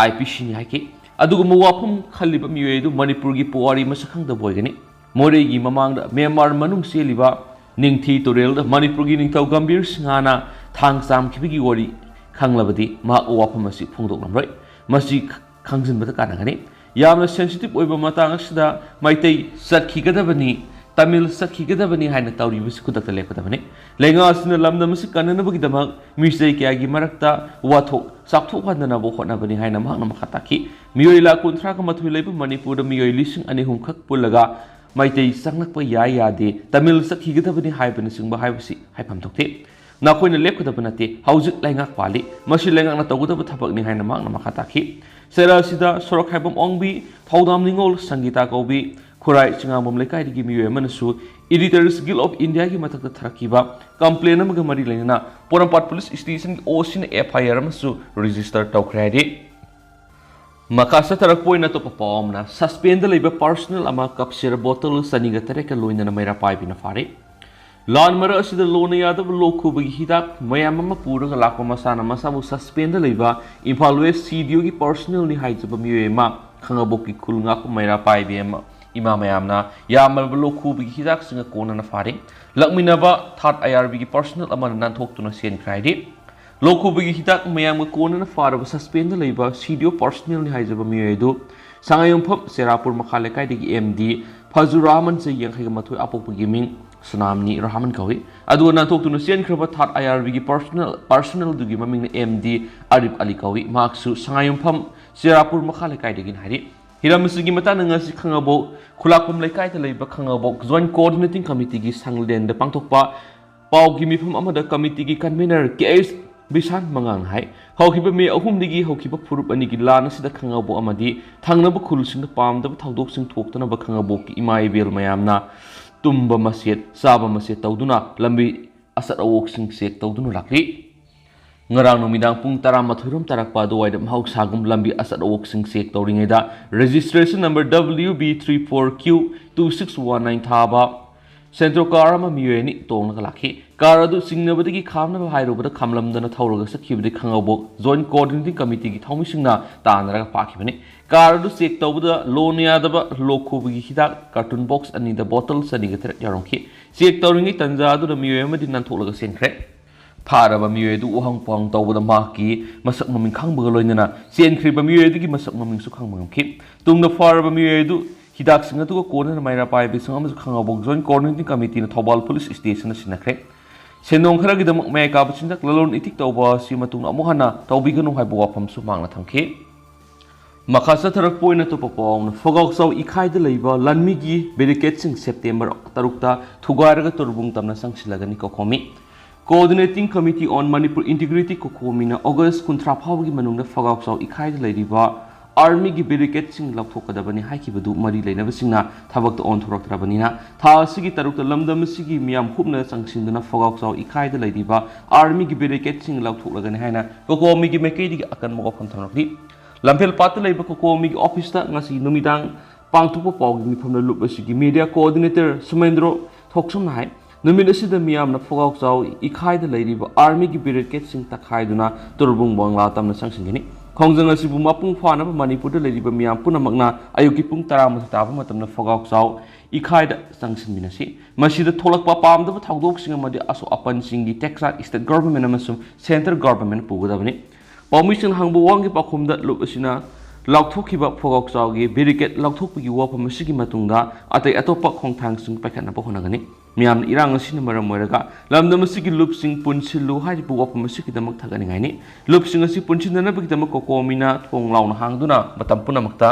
I P C ꯅꯤ ꯍꯥꯏꯈꯤ꯫ ꯑꯗꯨꯒꯨꯝꯕ ꯋꯥꯐꯝ ꯈꯜꯂꯤꯕ ꯃꯤꯑꯣꯏ ꯑꯗꯨ ꯃꯅꯤꯄꯨꯔꯒꯤ ꯄꯨꯋꯥꯔꯤ ꯃꯁꯛ ꯈꯪꯗꯕ ꯑꯣꯏꯒꯅꯤ꯫ ꯃꯣꯔꯦꯒꯤ ꯃꯃꯥꯡꯗ ꯃ꯭ꯌꯥꯟꯃꯥꯔ ꯃꯅꯨꯡ ꯆꯦꯜꯂꯤꯕ ꯅꯤꯡꯊꯤ ꯇꯨꯔꯦꯜꯗ ꯃꯅꯤꯄꯨꯔꯒꯤ ꯅꯤꯡꯊꯧ ꯒꯝꯚꯤꯔ ꯁꯤꯡꯍꯅ ꯊꯥꯡ ꯆꯥꯝꯈꯤꯕꯒꯤ ꯋꯥꯔꯤ ꯈꯪꯂꯕꯗꯤ ꯃꯍꯥꯛ ꯋꯥꯐꯝ ꯑꯁꯤ ꯐꯣꯡꯗꯣꯛꯂꯝꯂꯣꯏ꯫ ꯃꯁꯤ ꯈꯪꯖꯤꯟꯕꯗ ꯀꯥꯟꯅꯒꯅꯤ꯫ ꯌꯥꯝꯅ sensitive ꯑꯣꯏꯕ ꯃꯇꯥꯡ ꯑꯁꯤꯗ ꯃꯩꯇꯩ ꯆꯠꯈꯤꯒꯗꯕꯅꯤ, ꯇꯥꯃꯤꯜ ꯆꯠꯈꯤꯒꯗꯕꯅꯤ ꯍꯥꯏꯅ ꯇꯧꯔꯤꯕꯁꯤ ꯈꯨꯗꯛꯇ ꯂꯦꯞꯀꯗꯕꯅꯤ꯫ ꯂꯩꯉꯥꯛ ꯑꯁꯤꯅ ꯂꯝꯗꯝ ꯑꯁꯤ ꯀꯟꯅꯅꯕꯒꯤꯗꯃꯛ ꯃꯤꯁꯤꯗꯩ ꯀꯌꯥꯒꯤ ꯃꯔꯛꯇ ꯋꯥꯊꯣꯛ ꯆꯥꯎꯊꯣꯛꯍꯟꯗꯅꯕ ꯍꯣꯠꯅꯕꯅꯤ ꯍꯥꯏꯅ ꯃꯍꯥꯛꯅ ꯃꯈꯥ ꯇꯥꯈꯤ꯫ ꯃꯤꯑꯣꯏ ꯂꯥꯈ ꯀꯨꯟꯊ꯭ꯔꯥꯒ ꯃꯥꯊꯣꯏ ꯂꯩꯕ ꯃꯅꯤꯄꯨꯔꯗ ꯃꯤꯑꯣꯏ ꯂꯤꯁꯤꯡ ꯑꯅꯤ ꯑꯍꯨꯝ ꯈꯛ ꯄꯨꯜꯂꯒ ꯃꯩꯇꯩ ꯆꯪꯂꯛꯄ ꯌꯥꯏ ꯌꯥꯗꯦ, ꯇꯥꯃꯤꯜ ꯆꯠꯈꯤꯒꯗꯕꯅꯤ ꯍꯥꯏꯕꯅꯆꯤꯡꯕ ꯍꯥꯏꯕꯁꯤ ꯍꯥꯏꯐꯝ ꯊꯣꯛꯇꯦ꯫ ꯅꯈꯣꯏꯅ ꯂꯦꯞꯀꯗꯕ ꯅꯠꯇꯦ, ꯍꯧꯖꯤꯛ ꯂꯩꯉꯥꯛ ꯄꯥꯜꯂꯤ, ꯃꯁꯤ ꯂꯩꯉꯥꯛꯅ ꯇꯧꯒꯗꯕ ꯊꯕꯛꯅꯤ ꯍꯥꯏꯅ ꯃꯍꯥꯛꯅ ꯃꯈꯥ ꯇꯥꯈꯤ꯫ ꯆꯩꯔꯥ ꯑꯁꯤꯗ ꯁꯣꯔꯣꯛ ꯍꯥꯏꯕꯝ ꯑꯣꯡꯕꯤ, ꯊꯧꯗꯥꯝ ꯅꯤꯉꯣꯜ, ꯁꯪꯒꯤꯇꯥ ꯀꯧꯕꯤ, ꯈꯨꯔꯥꯏ ꯆꯤꯉꯥꯝꯕꯝ ꯂꯩꯀꯥꯏꯗꯒꯤ ꯃꯤꯑꯣꯏ ꯑꯃꯅꯁꯨ Editors Guild of Indiaꯒꯤ ꯃꯊꯛꯇ ꯊꯥꯔꯛꯈꯤꯕ complain ꯑꯃꯒ ꯃꯔꯤ ꯂꯩꯅꯅ ꯄꯣꯔꯣꯝꯄꯥꯠ ꯄꯨꯂꯤꯁ ꯁ꯭ꯇꯦꯁꯟꯒꯤ OCꯅ F I R ꯑꯃꯁꯨ register ꯇꯧꯈ꯭ꯔꯦ ꯍꯥꯏꯔꯤ꯫ ꯃꯈꯥ ꯆꯠꯊꯔꯛꯄ ꯑꯣꯏꯅ ꯑꯇꯣꯞꯄ ꯄꯥꯎ ꯑꯃꯅ, suspendꯗ ꯂꯩꯕ personnel ꯑꯃ cup syrup bottle ꯆꯅꯤꯒ ꯇꯔꯦꯠꯀ ꯂꯣꯏꯅꯅ ꯃꯩꯔꯥ ꯄꯥꯏꯕꯤꯅ ꯐꯥꯔꯦ꯫ ꯂꯥꯟ ꯃꯔꯛ ꯑꯁꯤꯗ ꯂꯣꯟꯅ ꯌꯥꯗꯕ ꯂꯣꯛ ꯈꯨꯕꯒꯤ ꯍꯤꯗꯥꯛ ꯃꯌꯥꯝ ꯑꯃ ꯄꯨꯔꯒ ꯂꯥꯛꯄ ꯃꯁꯥꯅ ꯃꯁꯥꯕꯨ suspendꯗ ꯂꯩꯕ ꯏꯝꯐꯥꯜ West CDOꯒꯤ personnelꯅꯤ ꯍꯥꯏꯖꯕ ꯃꯤꯑꯣꯏ ꯑꯃ ꯈꯥꯉꯕꯣꯛꯀꯤ ꯈꯨꯜ ꯉꯥꯛꯄ ꯃꯩꯔꯥ ꯄꯥꯏꯕꯤ ꯑꯃ ꯏꯃꯥ ꯃꯌꯥꯝꯅ ꯌꯥꯝꯂꯕ ꯂꯣꯛ ꯈꯨꯕꯒꯤ ꯍꯤꯗꯥꯛꯁꯤꯡꯒ ꯀꯣꯟꯅꯅ ꯐꯥꯔꯦ꯫ ꯂꯥꯛꯃꯤꯟꯅꯕ third I R Bꯒꯤ personnel ꯑꯃꯅ ꯅꯥꯟꯊꯣꯛꯇꯨꯅ ꯆꯦꯟꯈ꯭ꯔꯦ ꯍꯥꯏꯔꯤ꯫ ꯂꯣꯛ ꯈꯨꯕꯒꯤ ꯍꯤꯗꯥꯛ ꯃꯌꯥꯝꯒ ꯀꯣꯟꯅꯅ ꯐꯥꯔꯕ suspendꯗ ꯂꯩꯕ CDO personnelꯅꯤ ꯍꯥꯏꯖꯕ ꯃꯤꯑꯣꯏ ꯑꯗꯨ ꯁꯉꯥꯏꯌꯨꯝꯐꯝ ꯆꯦꯔꯥꯄꯨꯔ ꯃꯈꯥ ꯂꯩꯀꯥꯏꯗꯒꯤ M D ꯐꯖꯨ ꯔꯍꯃꯟ, ꯆꯍꯤ ꯌꯥꯡꯈꯩꯒ ꯃꯥꯊꯣꯏ, ꯑꯄꯣꯛꯄꯒꯤ ꯃꯤꯡ ꯁꯨꯅꯥꯝꯅꯤ ꯔꯍꯃꯟ ꯀꯧꯏ꯫ ꯑꯗꯨꯒ ꯅꯥꯟꯊꯣꯛꯇꯨꯅ ꯆꯦꯟꯈ꯭ꯔꯕ third I R Bꯒꯤ personnel, personnelꯗꯨꯒꯤ ꯃꯃꯤꯡꯅ M D ꯑꯔꯤꯞ ꯑꯂꯤ ꯀꯧꯏ꯫ ꯃꯍꯥꯛꯁꯨ ꯁꯉꯥꯏꯌꯨꯝꯐꯝ ꯆꯦꯔꯥꯄꯨꯔ ꯃꯈꯥ ꯂꯩꯀꯥꯏꯗꯒꯤꯅꯤ ꯍꯥꯏꯔꯤ꯫ ꯍꯤꯔꯝ ꯑꯁꯤꯒꯤ ꯃꯇꯥꯡꯗ ꯉꯁꯤ ꯈꯥꯉꯕꯣꯛ ꯈꯨꯂꯥꯛꯄꯝ ꯂꯩꯀꯥꯏꯗ ꯂꯩꯕ ꯈꯥꯉꯕꯣꯛ Joint Coordinating Committeeꯒꯤ ꯁꯪꯂꯦꯟꯗ ꯄꯥꯡꯊꯣꯛꯄ ꯄꯥꯎꯒꯤ ꯃꯤꯐꯝ ꯑꯃꯗ committeeꯒꯤ convener K S ꯕꯤꯁꯥꯟ ꯃꯉꯥꯡꯅ ꯍꯥꯏ, ꯍꯧꯈꯤꯕ ꯃꯦ ꯑꯍꯨꯝꯗꯒꯤ ꯍꯧꯈꯤꯕ ꯐꯨꯔꯨꯞ ꯑꯅꯤꯒꯤ ꯂꯥꯟ ꯑꯁꯤꯗ ꯈꯥꯉꯕꯣꯛ ꯑꯃꯗꯤ ꯊꯪꯅꯕ ꯈꯨꯜꯁꯤꯡꯗ ꯄꯥꯝꯗꯕ ꯊꯧꯗꯣꯛꯁꯤꯡ ꯊꯣꯛꯇꯅꯕ ꯈꯥꯉꯕꯣꯛꯀꯤ ꯏꯃꯥ ꯏꯕꯦꯜ ꯃꯌꯥꯝꯅ ꯇꯨꯝꯕ ꯃꯁꯦꯠ, ꯆꯥꯕ ꯃꯁꯦꯠ ꯇꯧꯗꯨꯅ ꯂꯝꯕꯤ ꯑꯆꯠ ꯑꯋꯣꯛꯁꯤꯡ check ꯇꯧꯗꯨꯅ ꯂꯥꯛꯂꯤ꯫ ꯉꯔꯥꯡ ꯅꯨꯃꯤꯗꯥꯡ ꯄꯨꯡ ꯇꯔꯥꯃꯥꯊꯣꯏ ꯔꯣꯝ ꯇꯥꯔꯛꯄ ꯑꯗꯨꯋꯥꯏꯗ ꯃꯍꯧꯁꯥꯒꯨꯝ ꯂꯝꯕꯤ ꯑꯆꯠ ꯑꯋꯣꯛꯁꯤꯡ ꯆꯦꯛ ꯇꯧꯔꯤꯉꯩꯗ registration number W B three four Q two six one nine ꯊꯥꯕ Santro car ꯑꯃ ꯃꯤꯑꯣꯏ ꯑꯅꯤ ꯇꯣꯡꯂꯒ ꯂꯥꯛꯈꯤ꯫ Car ꯑꯗꯨ ꯆꯤꯡꯅꯕꯗꯒꯤ ꯈꯥꯝꯅꯕ ꯍꯥꯏꯔꯨꯕꯗ ꯈꯥꯝꯂꯝꯗꯅ ꯊꯧꯔꯒ ꯆꯠꯈꯤꯕꯗꯤ ꯈꯥꯉꯕꯣꯛ Joint Coordinating Committeeꯒꯤ ꯊꯧꯃꯤꯁꯤꯡꯅ ꯇꯥꯟꯅꯔꯒ ꯐꯥꯈꯤꯕꯅꯤ꯫ Car ꯑꯗꯨ ꯆꯦꯛ ꯇꯧꯕꯗ ꯂꯣꯟꯅ ꯌꯥꯗꯕ ꯂꯣꯛ ꯈꯨꯕꯒꯤ ꯍꯤꯗꯥꯛ carton box ꯑꯅꯤꯗ bottle ꯆꯅꯤꯒ ꯇꯔꯦꯠ ꯌꯥꯎꯔꯝꯈꯤ꯫ ꯆꯦꯛ ꯇꯧꯔꯤꯉꯩ ꯇꯟꯖꯥ ꯑꯗꯨꯗ ꯃꯤꯑꯣꯏ ꯑꯃꯗꯤ ꯅꯥꯟꯊꯣꯛꯂꯒ ꯆꯦꯟꯈ꯭ꯔꯦ꯫ ꯐꯥꯔꯕ ꯃꯤꯑꯣꯏ ꯑꯗꯨ ꯎꯍꯪ ꯄꯨꯍꯪ ꯇꯧꯕꯗ ꯃꯍꯥꯛꯀꯤ ꯃꯁꯛ ꯃꯃꯤꯡ ꯈꯪꯕꯒ ꯂꯣꯏꯅꯅ ꯆꯦꯟꯈ꯭ꯔꯤꯕ ꯃꯤꯑꯣꯏ ꯑꯗꯨꯒꯤ ꯃꯁꯛ ꯃꯃꯤꯡꯁꯨ ꯈꯪꯕ ꯉꯝꯈꯤ꯫ ꯇꯨꯡꯗ ꯐꯥꯔꯕ ꯃꯤꯑꯣꯏ ꯑꯗꯨ ꯍꯤꯗꯥꯛꯁꯤꯡ ꯑꯗꯨꯒ ꯀꯣꯟꯅꯅ ꯃꯩꯔꯥ ꯄꯥꯏꯕꯤꯁꯤꯡ ꯑꯃꯁꯨ ꯈꯥꯉꯕꯣꯛ Joint Coordinating Committeeꯅ ꯊꯧꯕꯥꯜ Police Stationꯗ ꯁꯤꯟꯅꯈ꯭ꯔꯦ꯫ ꯁꯦꯟꯗꯣꯡ ꯈꯔꯒꯤꯗꯃꯛ ꯃꯌꯥꯏ ꯀꯥꯕꯁꯤꯡꯗ ꯂꯂꯣꯟ ꯏꯇꯤꯛ ꯇꯧꯕ ꯑꯁꯤ ꯃꯇꯨꯡꯗ ꯑꯃꯨꯛ ꯍꯟꯅ ꯇꯧꯕꯤꯒꯅꯨ ꯍꯥꯏꯕ ꯋꯥꯐꯝꯁꯨ ꯃꯍꯥꯛꯅ ꯊꯝꯈꯤ꯫ ꯃꯈꯥ ꯆꯠꯊꯔꯛꯄ ꯑꯣꯏꯅ ꯑꯇꯣꯞꯄ ꯄꯥꯎ ꯑꯃꯅ ꯐꯒꯥꯎꯆꯥꯎ ꯏꯈꯥꯏꯗ ꯂꯩꯕ ꯂꯥꯟꯃꯤꯒꯤ barricadeꯁꯤꯡ September ꯇꯔꯨꯛꯇ ꯊꯨꯒꯥꯏꯔꯒ ꯇꯨꯔꯕꯨꯡ ꯇꯝꯅ ꯆꯪꯁꯤꯜꯂꯒꯅꯤ ꯀꯣꯀꯣꯃꯤ꯫ Coordinating Committee on Manipur Integrity ꯀꯣꯀꯣꯃꯤꯅ August ꯀꯨꯟꯊ꯭ꯔꯥ ꯐꯥꯎꯕꯒꯤ ꯃꯅꯨꯡꯗ ꯐꯒꯥꯎꯆꯥꯎ ꯏꯈꯥꯏꯗ ꯂꯩꯔꯤꯕ armyꯒꯤ barricadeꯁꯤꯡ ꯂꯧꯊꯣꯛꯀꯗꯕꯅꯤ ꯍꯥꯏꯈꯤꯕꯗꯨ ꯃꯔꯤ ꯂꯩꯅꯕꯁꯤꯡꯅ ꯊꯕꯛꯇ ꯑꯣꯟꯊꯣꯔꯛꯇ꯭ꯔꯕꯅꯤꯅ ꯊꯥ ꯑꯁꯤꯒꯤ ꯇꯔꯨꯛꯇ ꯂꯝꯗꯝ ꯑꯁꯤꯒꯤ ꯃꯤꯌꯥꯝ ꯍꯨꯞꯅ ꯆꯪꯁꯤꯟꯗꯨꯅ ꯐꯒꯥꯎꯆꯥꯎ ꯏꯈꯥꯏꯗ ꯂꯩꯔꯤꯕ armyꯒꯤ barricadeꯁꯤꯡ ꯂꯧꯊꯣꯛꯂꯒꯅꯤ ꯍꯥꯏꯅ ꯀꯣꯀꯣꯃꯤꯒꯤ ꯃꯥꯏꯀꯩꯗꯒꯤ ꯑꯀꯟꯕ ꯋꯥꯐꯝ ꯊꯝꯂꯛꯂꯤ꯫ ꯂꯝꯐꯦꯜ ꯄꯥꯠꯇ ꯂꯩꯕ ꯀꯣꯀꯣꯃꯤꯒꯤ officeꯇ ꯉꯁꯤ ꯅꯨꯃꯤꯗꯥꯡ ꯄꯥꯡꯊꯣꯛꯄ ꯄꯥꯎꯒꯤ ꯃꯤꯐꯝꯗ ꯂꯨꯞ ꯑꯁꯤꯒꯤ media coordinator ꯁꯨꯃꯦꯟꯗ꯭ꯔꯣ ꯊꯣꯛꯁꯝꯅ ꯍꯥꯏ, ꯅꯨꯃꯤꯠ ꯑꯁꯤꯗ ꯃꯤꯌꯥꯝꯅ ꯐꯒꯥꯎꯆꯥꯎ ꯏꯈꯥꯏꯗ ꯂꯩꯔꯤꯕ armyꯒꯤ barricadeꯁꯤꯡ ꯇꯛꯈꯥꯏꯗꯨꯅ ꯇꯨꯔꯕꯨꯡ ꯕꯪꯂꯥ ꯇꯝꯅ ꯆꯪꯁꯤꯟꯒꯅꯤ꯫ ꯈꯣꯡꯖꯪ ꯑꯁꯤꯕꯨ ꯃꯄꯨꯡ ꯐꯥꯅꯕ ꯃꯅꯤꯄꯨꯔꯗ ꯂꯩꯔꯤꯕ ꯃꯤꯌꯥꯝ ꯄꯨꯝꯅꯃꯛꯅ ꯑꯌꯨꯛꯀꯤ ꯄꯨꯡ ꯇꯔꯥꯃꯥꯊꯣꯏ ꯇꯥꯕ ꯃꯇꯝꯗ ꯐꯒꯥꯎꯆꯥꯎ ꯏꯈꯥꯏꯗ ꯆꯪꯁꯤꯟꯃꯤꯟꯅꯁꯤ꯫ ꯃꯁꯤꯗ ꯊꯣꯛꯂꯛꯄ ꯄꯥꯝꯗꯕ ꯊꯧꯗꯣꯛꯁꯤꯡ ꯑꯃꯗꯤ ꯑꯁꯣꯛ ꯑꯄꯟꯁꯤꯡꯒꯤ ꯇꯦꯛꯆꯥꯛ state government ꯑꯃꯁꯨꯡ centre government ꯄꯨꯒꯗꯕꯅꯤ꯫ ꯄꯥꯎꯃꯤꯁꯤꯡꯅ ꯍꯪꯕ ꯋꯥꯍꯪꯒꯤ ꯄꯥꯎꯈꯨꯝꯗ ꯂꯨꯞ ꯑꯁꯤꯅ ꯂꯥꯎꯊꯣꯛꯈꯤꯕ ꯐꯒꯥꯎꯆꯥꯎꯒꯤ barricade ꯂꯥꯎꯊꯣꯛꯄꯒꯤ ꯋꯥꯐꯝ ꯑꯁꯤꯒꯤ ꯃꯇꯨꯡꯗ ꯑꯇꯩ ꯑꯇꯣꯞꯄ ꯈꯣꯡꯊꯥꯡꯁꯤꯡ ꯄꯥꯏꯈꯠꯅꯕ ꯍꯣꯠꯅꯒꯅꯤ꯫ ꯃꯤꯌꯥꯝꯅ ꯏꯔꯥꯡ ꯑꯁꯤꯅ ꯃꯔꯝ ꯑꯣꯏꯔꯒ ꯂꯝꯗꯝ ꯑꯁꯤꯒꯤ ꯂꯨꯞꯁꯤꯡ ꯄꯨꯟꯁꯤꯜꯂꯨ ꯍꯥꯏꯔꯤꯕ ꯋꯥꯐꯝ ꯑꯁꯤꯒꯤꯗꯃꯛ ꯊꯥꯒꯠꯅꯤꯡꯉꯥꯏꯅꯤ꯫ ꯂꯨꯞꯁꯤꯡ ꯑꯁꯤ ꯄꯨꯟꯁꯤꯟꯅꯅꯕꯒꯤꯗꯃꯛ ꯀꯣꯀꯣꯃꯤꯅ ꯊꯣꯡ ꯂꯥꯎꯅ ꯍꯥꯡꯗꯨꯅ ꯃꯇꯝ ꯄꯨꯝꯅꯃꯛꯇ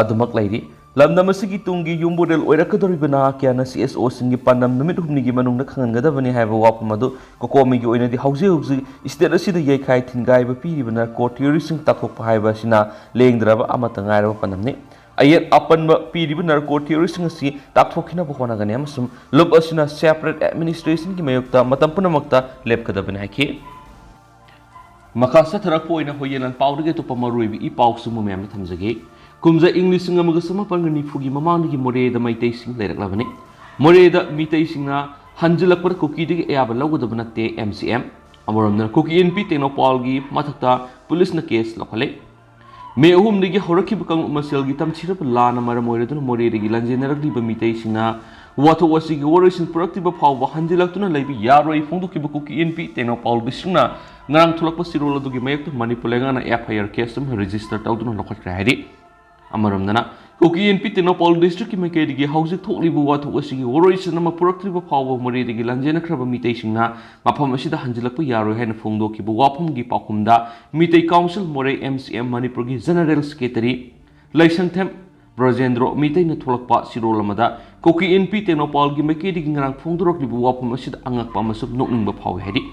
ꯑꯗꯨꯃꯛ ꯂꯩꯔꯤ꯫ ꯂꯝꯗꯝ ꯑꯁꯤꯒꯤ ꯇꯨꯡꯒꯤ ꯌꯨꯝꯕꯨꯔꯦꯜ ꯑꯣꯏꯔꯛꯀꯗꯧꯔꯤꯕ ꯅꯍꯥ ꯀꯌꯥꯅ CSOꯁꯤꯡꯒꯤ ꯄꯥꯟꯗꯝ ꯅꯨꯃꯤꯠ ꯍꯨꯝꯅꯤꯒꯤ ꯃꯅꯨꯡꯗ ꯈꯪꯍꯟꯒꯗꯕꯅꯤ ꯍꯥꯏꯕ ꯋꯥꯐꯝ ꯑꯗꯨ ꯀꯣꯀꯣꯃꯤꯒꯤ ꯑꯣꯏꯅꯗꯤ ꯍꯧꯖꯤꯛ ꯍꯧꯖꯤꯛ state ꯑꯁꯤꯗ ꯌꯩꯈꯥꯏ ꯊꯤꯟꯒꯥꯏꯕ ꯄꯤꯔꯤꯕ narco terroristꯁꯤꯡ ꯇꯥꯛꯊꯣꯛꯄ ꯍꯥꯏꯕ ꯑꯁꯤꯅ ꯂꯦꯡꯗ꯭ꯔꯕ ꯑꯃꯠꯇ ꯉꯥꯏꯔꯕ ꯄꯥꯟꯗꯝꯅꯤ꯫ ꯑꯌꯦꯠ ꯑꯄꯟꯕ ꯄꯤꯔꯤꯕ narco terroristꯁꯤꯡ ꯑꯁꯤ ꯇꯥꯛꯊꯣꯛꯈꯤꯅꯕ ꯍꯣꯠꯅꯒꯅꯤ ꯑꯃꯁꯨꯡ ꯂꯨꯞ ꯑꯁꯤꯅ separate administrationꯒꯤ ꯃꯥꯌꯣꯛꯇ ꯃꯇꯝ ꯄꯨꯝꯅꯃꯛꯇ ꯂꯦꯞꯀꯗꯕꯅꯤ ꯍꯥꯏꯈꯤ꯫ ꯃꯈꯥ ꯆꯠꯊꯔꯛꯄ ꯑꯣꯏꯅ ꯍꯣꯌꯦꯟ ꯂꯥꯟ ꯄꯥꯎꯗꯒꯤ ꯑꯇꯣꯞꯄ ꯃꯔꯨꯑꯣꯏꯕ ꯏ ꯄꯥꯎꯁꯤꯡꯕꯨ ꯃꯌꯥꯝꯗ ꯊꯝꯖꯒꯦ꯫ ꯀꯨꯝꯖꯥ ꯏꯪ ꯂꯤꯁꯤꯡ ꯑꯃꯒ ꯆꯃꯥꯄꯟꯒ ꯅꯤꯐꯨꯒꯤ ꯃꯃꯥꯡꯗꯒꯤ ꯃꯣꯔꯦꯗ ꯃꯩꯇꯩꯁꯤꯡ ꯂꯩꯔꯛꯂꯕꯅꯤ꯫ ꯃꯣꯔꯦꯗ ꯃꯤꯇꯩꯁꯤꯡꯅ ꯍꯟꯖꯤꯜꯂꯛꯄꯗ ꯀꯨꯀꯤꯗꯒꯤ ꯑꯌꯥꯕ ꯂꯧꯒꯗꯕ ꯅꯠꯇꯦ ꯑꯦꯝ ꯁꯤ ꯑꯦꯝ꯫ ꯑꯃꯔꯣꯝꯗꯅ ꯀꯨꯀꯤ ꯏꯟꯄꯤ ꯇꯦꯡꯅꯧꯄꯥꯜꯒꯤ ꯃꯊꯛꯇ ꯄꯨꯂꯤꯁꯅ ꯀꯦꯁ ꯂꯧꯈꯠꯂꯦ꯫ ꯃꯦ ꯑꯍꯨꯝꯗꯒꯤ ꯍꯧꯔꯛꯈꯤꯕ ꯀꯥꯡꯂꯨꯞ ꯃꯁꯦꯜꯒꯤ ꯇꯝꯊꯤꯔꯕ ꯂꯥꯟꯅ ꯃꯔꯝ ꯑꯣꯏꯔꯗꯨꯅ ꯃꯣꯔꯦꯗꯒꯤ ꯂꯥꯟꯖꯦꯟꯅꯔꯛꯂꯤꯕ ꯃꯤꯇꯩꯁꯤꯡꯅ ꯋꯥꯊꯣꯛ ꯑꯁꯤꯒꯤ ꯋꯥꯔꯣꯏꯁꯤꯟ ꯄꯨꯔꯛꯇ꯭ꯔꯤꯕ ꯐꯥꯎꯕ ꯍꯟꯖꯤꯜꯂꯛꯇꯨꯅ ꯂꯩꯕ ꯌꯥꯔꯣꯏ ꯐꯣꯡꯗꯣꯛꯈꯤꯕ ꯀꯨꯀꯤ ꯏꯟꯄꯤ ꯇꯦꯡꯅꯧꯄꯥꯜ ꯗꯤꯁꯇ꯭ꯔꯤꯛꯅ ꯉꯔꯥꯡ ꯊꯣꯛꯂꯛꯄ ꯆꯤꯔꯣꯜ ꯑꯗꯨꯒꯤ ꯃꯥꯌꯣꯛꯇ ꯃꯅꯤꯄꯨꯔ ꯂꯩꯉꯥꯛꯅ ꯑꯦꯐ ꯑꯥꯏ ꯑꯥꯔ ꯀꯦꯁ ꯑꯃ ꯔꯦꯖꯤꯁꯇꯔ ꯇꯧꯗꯨꯅ ꯂꯧꯈꯠꯈ꯭ꯔꯦ ꯍꯥꯏꯔꯤ꯫ ꯑꯃꯔꯣꯝꯗꯅ, ꯀꯨꯀꯤ ꯏꯟꯄꯤ ꯇꯦꯡꯅꯧꯄꯥꯜ ꯗꯤꯁꯇ꯭ꯔꯤꯛꯀꯤ ꯃꯥꯏꯀꯩꯗꯒꯤ ꯍꯧꯖꯤꯛ ꯊꯣꯛꯂꯤꯕ ꯋꯥꯊꯣꯛ ꯑꯁꯤꯒꯤ ꯋꯥꯔꯣꯏꯁꯤꯟ ꯑꯃ ꯄꯨꯔꯛꯇ꯭ꯔꯤꯕ ꯐꯥꯎꯕ ꯃꯣꯔꯦꯗꯒꯤ ꯂꯥꯟꯖꯦꯟꯅꯈ꯭ꯔꯕ ꯃꯤꯇꯩꯁꯤꯡꯅ ꯃꯐꯝ ꯑꯁꯤꯗ ꯍꯟꯖꯤꯜꯂꯛꯄ ꯌꯥꯔꯣꯏ ꯍꯥꯏꯅ ꯐꯣꯡꯗꯣꯛꯈꯤꯕ ꯋꯥꯐꯝꯒꯤ ꯄꯥꯎꯈꯨꯝꯗ ꯃꯤꯇꯩ ꯀꯥꯎꯟꯁꯤꯜ ꯃꯣꯔꯦ ꯑꯦꯝ ꯁꯤ ꯑꯦꯝ ꯃꯅꯤꯄꯨꯔꯒꯤ ꯖꯦꯅꯔꯦꯜ ꯁꯦꯀ꯭ꯔꯦꯇꯔꯤ ꯂꯩꯁꯪꯊꯦꯝ ꯕ꯭ꯔꯖꯦꯟꯗ꯭ꯔꯣ ꯃꯤꯇꯩꯅ ꯊꯣꯛꯂꯛꯄ ꯆꯤꯔꯣꯜ ꯑꯃꯗ ꯀꯨꯀꯤ ꯏꯟꯄꯤ ꯇꯦꯡꯅꯧꯄꯥꯜꯒꯤ ꯃꯥꯏꯀꯩꯗꯒꯤ ꯉꯔꯥꯡ ꯐꯣꯡꯗꯣꯔꯛꯂꯤꯕ ꯋꯥꯐꯝ ꯑꯁꯤꯗ ꯑꯉꯛꯄ ꯑꯃꯁꯨꯡ ꯅꯣꯛꯅꯤꯡꯕ ꯐꯥꯎꯏ ꯍꯥꯏꯔꯤ꯫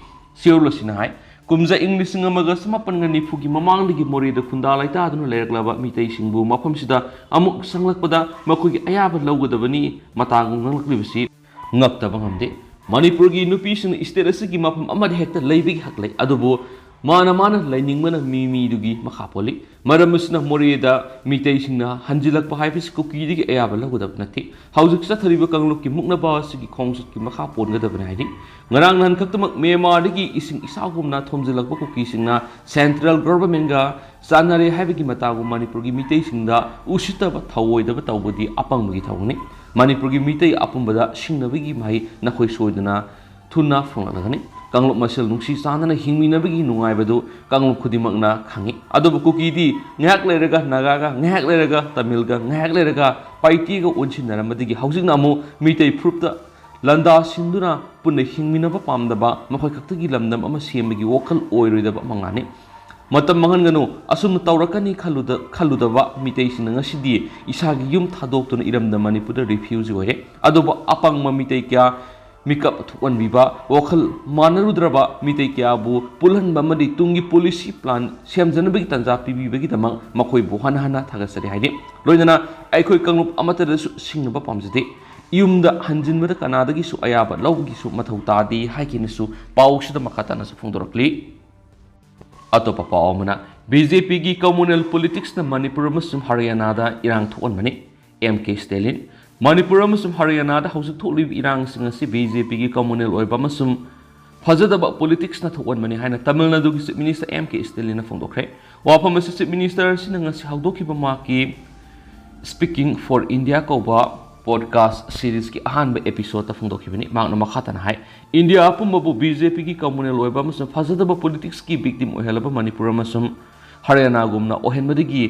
ꯆꯤꯔꯣꯜ ꯑꯁꯤꯅ ꯍꯥꯏ, ꯀꯨꯝꯖꯥ ꯏꯪ ꯂꯤꯁꯤꯡ ꯑꯃꯒ ꯆꯃꯥꯄꯟꯒ ꯅꯤꯐꯨꯒꯤ ꯃꯃꯥꯡꯗꯒꯤ ꯃꯣꯔꯦꯗ ꯈꯨꯟꯗꯥ ꯂꯩꯇꯥꯗꯨꯅ ꯂꯩꯔꯛꯂꯕ ꯃꯤꯇꯩꯁꯤꯡꯕꯨ ꯃꯐꯝꯁꯤꯗ ꯑꯃꯨꯛ ꯆꯪꯂꯛꯄꯗ ꯃꯈꯣꯏꯒꯤ ꯑꯌꯥꯕ ꯂꯧꯒꯗꯕꯅꯤ ꯃꯇꯥꯒꯨꯝ ꯉꯥꯡꯂꯛꯂꯤꯕꯁꯤ ꯉꯛꯇꯕ ꯉꯝꯗꯦ꯫ ꯃꯅꯤꯄꯨꯔꯒꯤ ꯅꯨꯄꯤꯁꯤꯡꯅ ꯁ꯭ꯇꯦꯠ ꯑꯁꯤꯒꯤ ꯃꯐꯝ ꯑꯃꯗ ꯍꯦꯛꯇ ꯂꯩꯕꯒꯤ ꯍꯛ ꯂꯩ, ꯑꯗꯨꯕꯨ ꯃꯥꯅ ꯃꯥꯅ ꯂꯩꯅꯤꯡꯕꯅ ꯃꯤ ꯃꯤꯗꯨꯒꯤ ꯃꯈꯥ ꯄꯣꯜꯂꯤ꯫ ꯃꯔꯝ ꯑꯁꯤꯅ ꯃꯣꯔꯦꯗ ꯃꯤꯇꯩꯁꯤꯡꯅ ꯍꯟꯖꯤꯜꯂꯛꯄ ꯍꯥꯏꯕꯁꯤ ꯀꯨꯀꯤꯗꯒꯤ ꯑꯌꯥꯕ ꯂꯧꯒꯗꯕ ꯅꯠꯇꯦ꯫ ꯍꯧꯖꯤꯛ ꯆꯠꯊꯔꯤꯕ ꯀꯥꯡꯂꯨꯞꯀꯤ ꯃꯨꯛꯅꯕ ꯑꯁꯤꯒꯤ ꯈꯣꯡꯆꯠꯀꯤ ꯃꯈꯥ ꯄꯣꯟꯒꯗꯕꯅꯤ ꯍꯥꯏꯔꯤ꯫ ꯉꯔꯥꯡ ꯅꯍꯥꯟ ꯈꯛꯇꯃꯛ ꯃ꯭ꯌꯥꯟꯃꯥꯔꯗꯒꯤ ꯏꯁꯤꯡ ꯏꯆꯥꯎꯒꯨꯝꯅ ꯊꯣꯝꯖꯤꯜꯂꯛꯄ ꯀꯨꯀꯤꯁꯤꯡꯅ ꯁꯦꯟꯇ꯭ꯔꯦꯜ ꯒꯣꯚꯔꯟꯃꯦꯟꯒ ꯆꯥꯟꯅꯔꯦ ꯍꯥꯏꯕꯒꯤ ꯃꯇꯥꯒꯨꯝ ꯃꯅꯤꯄꯨꯔꯒꯤ ꯃꯤꯇꯩꯁꯤꯡꯗ ꯎꯁꯤꯠꯇꯕ ꯊꯧꯑꯣꯏꯗꯕ ꯇꯧꯕꯗꯤ ꯑꯄꯪꯕꯒꯤ ꯊꯕꯛꯅꯤ꯫ ꯃꯅꯤꯄꯨꯔꯒꯤ ꯃꯤꯇꯩ ꯑꯄꯨꯝꯕꯗ ꯁꯤꯡꯅꯕꯒꯤ ꯃꯍꯩ ꯅꯈꯣꯏ ꯁꯣꯏꯗꯅ ꯊꯨꯅ ꯐꯪꯂꯛꯂꯒꯅꯤ꯫ ꯀꯥꯡꯂꯨꯞ ꯃꯁꯦꯜ ꯅꯨꯡꯁꯤ ꯆꯥꯟꯅꯅ ꯍꯤꯡꯃꯤꯟꯅꯕꯒꯤ ꯅꯨꯡꯉꯥꯏꯕꯗꯨ ꯀꯥꯡꯂꯨꯞ ꯈꯨꯗꯤꯡꯃꯛꯅ ꯈꯪꯏ꯫ ꯑꯗꯨꯕꯨ ꯀꯨꯀꯤꯗꯤ ꯉꯥꯏꯍꯥꯛ ꯂꯩꯔꯒ ꯅꯥꯒꯥꯒ, ꯉꯥꯏꯍꯥꯛ ꯂꯩꯔꯒ ꯇꯥꯃꯤꯜꯒ, ꯉꯥꯏꯍꯥꯛ ꯂꯩꯔꯒ ꯄꯥꯏꯇꯦꯒ ꯑꯣꯟꯁꯤꯟꯅꯔꯝꯕꯗꯒꯤ ꯍꯧꯖꯤꯛꯅ ꯑꯃꯨꯛ ꯃꯤꯇꯩ ꯐꯨꯔꯨꯞꯇ ꯂꯥꯟꯗꯥ ꯁꯤꯟꯗꯨꯅ ꯄꯨꯟꯅ ꯍꯤꯡꯃꯤꯟꯅꯕ ꯄꯥꯝꯗꯕ, ꯃꯈꯣꯏ ꯈꯛꯇꯒꯤ ꯂꯝꯗꯝ ꯑꯃ ꯁꯦꯝꯕꯒꯤ ꯋꯥꯈꯜ ꯑꯣꯏꯔꯣꯏꯗꯕ ꯃꯉꯥꯅꯤ꯫ ꯃꯇꯝ ꯃꯥꯡꯍꯟꯒꯅꯨ꯫ ꯑꯁꯨꯝꯅ ꯇꯧꯔꯛꯀꯅꯤ ꯈꯜꯂꯨꯗ-, ꯈꯜꯂꯨꯗꯕ ꯃꯤꯇꯩꯁꯤꯡꯅ ꯉꯁꯤꯗꯤ ꯏꯁꯥꯒꯤ ꯌꯨꯝ ꯊꯥꯗꯣꯛꯇꯨꯅ ꯏꯔꯝꯗꯝ ꯃꯅꯤꯄꯨꯔꯗ ꯔꯤꯐ꯭ꯌꯨꯖꯤ ꯑꯣꯏꯔꯦ꯫ ꯑꯗꯨꯕꯨ ꯑꯄꯪꯕ ꯃꯤꯇꯩ ꯀꯌꯥ ꯃꯤꯀꯞ ꯊꯣꯛꯍꯟꯕꯤꯕ, ꯋꯥꯈꯜ ꯃꯥꯟꯅꯔꯨꯗ꯭ꯔꯕ ꯃꯤꯇꯩ ꯀꯌꯥꯕꯨ ꯄꯨꯜꯍꯟꯕ ꯑꯃꯗꯤ ꯇꯨꯡꯒꯤ ꯄꯣꯂꯤꯁꯤ ꯄ꯭ꯂꯥꯟ ꯁꯦꯝꯖꯅꯕꯒꯤ ꯇꯥꯟꯖꯥ ꯄꯤꯕꯤꯕꯒꯤꯗꯃꯛ ꯃꯈꯣꯏꯕꯨ ꯍꯟꯅ ꯍꯟꯅ ꯊꯥꯒꯠꯆꯔꯤ ꯍꯥꯏꯔꯤ꯫ ꯂꯣꯏꯅꯅ ꯑꯩꯈꯣꯏ ꯀꯥꯡꯂꯨꯞ ꯑꯃꯠꯇꯗꯁꯨ ꯁꯤꯡꯅꯕ ꯄꯥꯝꯖꯗꯦ꯫ ꯌꯨꯝꯗ ꯍꯟꯖꯤꯟꯕꯗ ꯀꯅꯥꯗꯒꯤꯁꯨ ꯑꯌꯥꯕ ꯂꯧꯕꯒꯤꯁꯨ ꯃꯊꯧ ꯇꯥꯗꯦ ꯍꯥꯏꯈꯤꯅꯁꯨ ꯄꯥꯎꯁꯤꯗ ꯃꯈꯥ ꯇꯥꯅꯁꯨ ꯐꯣꯡꯗꯣꯔꯛꯂꯤ꯫ ꯑꯇꯣꯞꯄ ꯄꯥꯎ ꯑꯃꯅ, ꯕꯤ ꯖꯦ ꯄꯤꯒꯤ communal politicsꯅ ꯃꯅꯤꯄꯨꯔ ꯑꯃꯁꯨꯡ ꯍꯔꯤꯌꯥꯅꯥꯗ ꯏꯔꯥꯡ ꯊꯣꯛꯍꯟꯕꯅꯤ꯫ ꯑꯦꯝ ꯀꯦ ꯁ꯭ꯇꯦꯂꯤꯟ, ꯃꯅꯤꯄꯨꯔ ꯑꯃꯁꯨꯡ ꯍꯔꯤꯌꯥꯅꯥꯗ ꯍꯧꯖꯤꯛ ꯊꯣꯛꯂꯤꯕ ꯏꯔꯥꯡꯁꯤꯡ ꯑꯁꯤ ꯕꯤ ꯖꯦ ꯄꯤꯒꯤ communal ꯑꯣꯏꯕ ꯑꯃꯁꯨꯡ ꯐꯖꯗꯕ politicsꯅ ꯊꯣꯛꯍꯟꯕꯅꯤ ꯍꯥꯏꯅ ꯇꯥꯃꯤꯜ ꯅꯥꯗꯨꯒꯤ Chief Minister ꯑꯦꯝ ꯀꯦ ꯁ꯭ꯇꯦꯂꯤꯟꯅ ꯐꯣꯡꯗꯣꯛꯈ꯭ꯔꯦ꯫ ꯋꯥꯐꯝ ꯑꯁꯤ Chief Minister ꯑꯁꯤꯅ ꯉꯁꯤ ꯍꯧꯗꯣꯛꯈꯤꯕ ꯃꯍꯥꯛꯀꯤ Speaking for India ꯀꯧꯕ podcast seriesꯀꯤ ꯑꯍꯥꯟꯕ episodeꯇ ꯐꯣꯡꯗꯣꯛꯈꯤꯕꯅꯤ꯫ ꯃꯍꯥꯛꯅ ꯃꯈꯥ ꯇꯥꯅ ꯍꯥꯏ, ꯏꯟꯗꯤꯌꯥ ꯑꯄꯨꯝꯕꯕꯨ ꯕꯤ ꯖꯦ ꯄꯤꯒꯤ communal ꯑꯣꯏꯕ ꯑꯃꯁꯨꯡ ꯐꯖꯗꯕ politicsꯀꯤ victim ꯑꯣꯏꯍꯜꯂꯕ ꯃꯅꯤꯄꯨꯔ ꯑꯃꯁꯨꯡ ꯍꯔꯤꯌꯥꯅꯥꯒꯨꯝꯅ ꯑꯣꯏꯍꯟꯕꯗꯒꯤ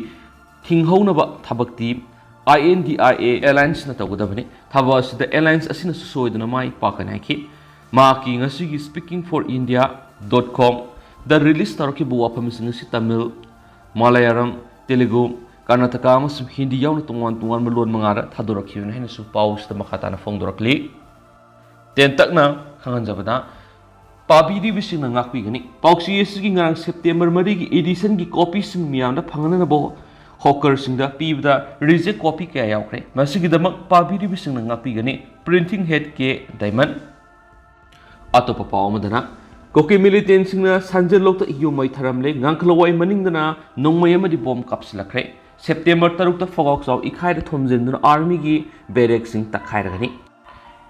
ꯍꯤꯡꯍꯧꯅꯕ ꯊꯕꯛꯇꯤ ꯑꯥꯏ ꯑꯦꯟ ꯗꯤ ꯑꯥꯏ ꯑꯦ allianceꯅ ꯇꯧꯒꯗꯕꯅꯤ꯫ ꯊꯕꯛ ꯑꯁꯤꯗ alliance ꯑꯁꯤꯅꯁꯨ ꯁꯣꯏꯗꯅ ꯃꯥꯏ ꯄꯥꯛꯀꯅꯤ ꯍꯥꯏꯈꯤ꯫ ꯃꯍꯥꯛꯀꯤ ꯉꯁꯤꯒꯤ Speaking for India dot comꯗ release ꯇꯧꯔꯛꯈꯤꯕ ꯋꯥꯐꯝꯁꯤꯡ ꯑꯁꯤ ꯇꯥꯃꯤꯜ, ꯃꯂꯌꯥꯂꯝ, ꯇꯦꯂꯨꯒꯨ, ꯀꯔꯅꯥꯇꯀꯥ ꯑꯃꯁꯨꯡ ꯍꯤꯟꯗꯤ ꯌꯥꯎꯅ ꯇꯣꯉꯥꯟ ꯇꯣꯉꯥꯟꯕ ꯂꯣꯟ ꯃꯉꯥꯗ ꯊꯥꯗꯣꯔꯛꯈꯤꯕꯅꯤ ꯍꯥꯏꯅꯁꯨ ꯄꯥꯎꯁꯤꯗ ꯃꯈꯥ ꯇꯥꯅ ꯐꯣꯡꯗꯣꯔꯛꯂꯤ꯫ ꯇꯦꯟꯇꯛꯅ ꯈꯪꯍꯟꯖꯕꯗ, ꯄꯥꯕꯤꯔꯤꯕꯁꯤꯡꯅ ꯉꯥꯛꯄꯤꯒꯅꯤ꯫ ꯄꯥꯎꯆꯦ ꯑꯁꯤꯒꯤ ꯉꯔꯥꯡ September ꯃꯔꯤꯒꯤ editionꯒꯤ copyꯁꯤꯡ ꯃꯤꯌꯥꯝꯗ ꯐꯪꯍꯟꯅꯕ hawkerꯁꯤꯡꯗ ꯄꯤꯕꯗ reject copy ꯀꯌꯥ ꯌꯥꯎꯈ꯭ꯔꯦ꯫ ꯃꯁꯤꯒꯤꯗꯃꯛ ꯄꯥꯕꯤꯔꯤꯕꯁꯤꯡꯅ ꯉꯥꯛꯄꯤꯒꯅꯤ꯫ Printing Head ꯀꯦ ꯗꯥꯏꯃꯟ꯫ ꯑꯇꯣꯞꯄ ꯄꯥꯎ ꯑꯃꯗꯅ, ꯀꯨꯀꯤ militantꯁꯤꯡꯅ ꯁꯟꯖꯦꯟꯂꯣꯛꯇ ꯌꯨꯝ ꯃꯩ ꯊꯥꯔꯝꯂꯦ꯫ ꯉꯥꯡꯈꯂꯋꯥꯏ ꯃꯅꯤꯡꯗꯅ ꯅꯣꯡꯃꯩ ꯑꯃꯗꯤ bomb ꯀꯥꯞꯁꯤꯜꯂꯛꯈ꯭ꯔꯦ꯫ September ꯇꯔꯨꯛꯇ ꯐꯒꯥꯎꯆꯥꯎ ꯏꯈꯥꯏꯗ ꯊꯣꯝꯖꯤꯟꯗꯨꯅ armyꯒꯤ barrackꯁꯤꯡ ꯇꯛꯈꯥꯏꯔꯒꯅꯤ꯫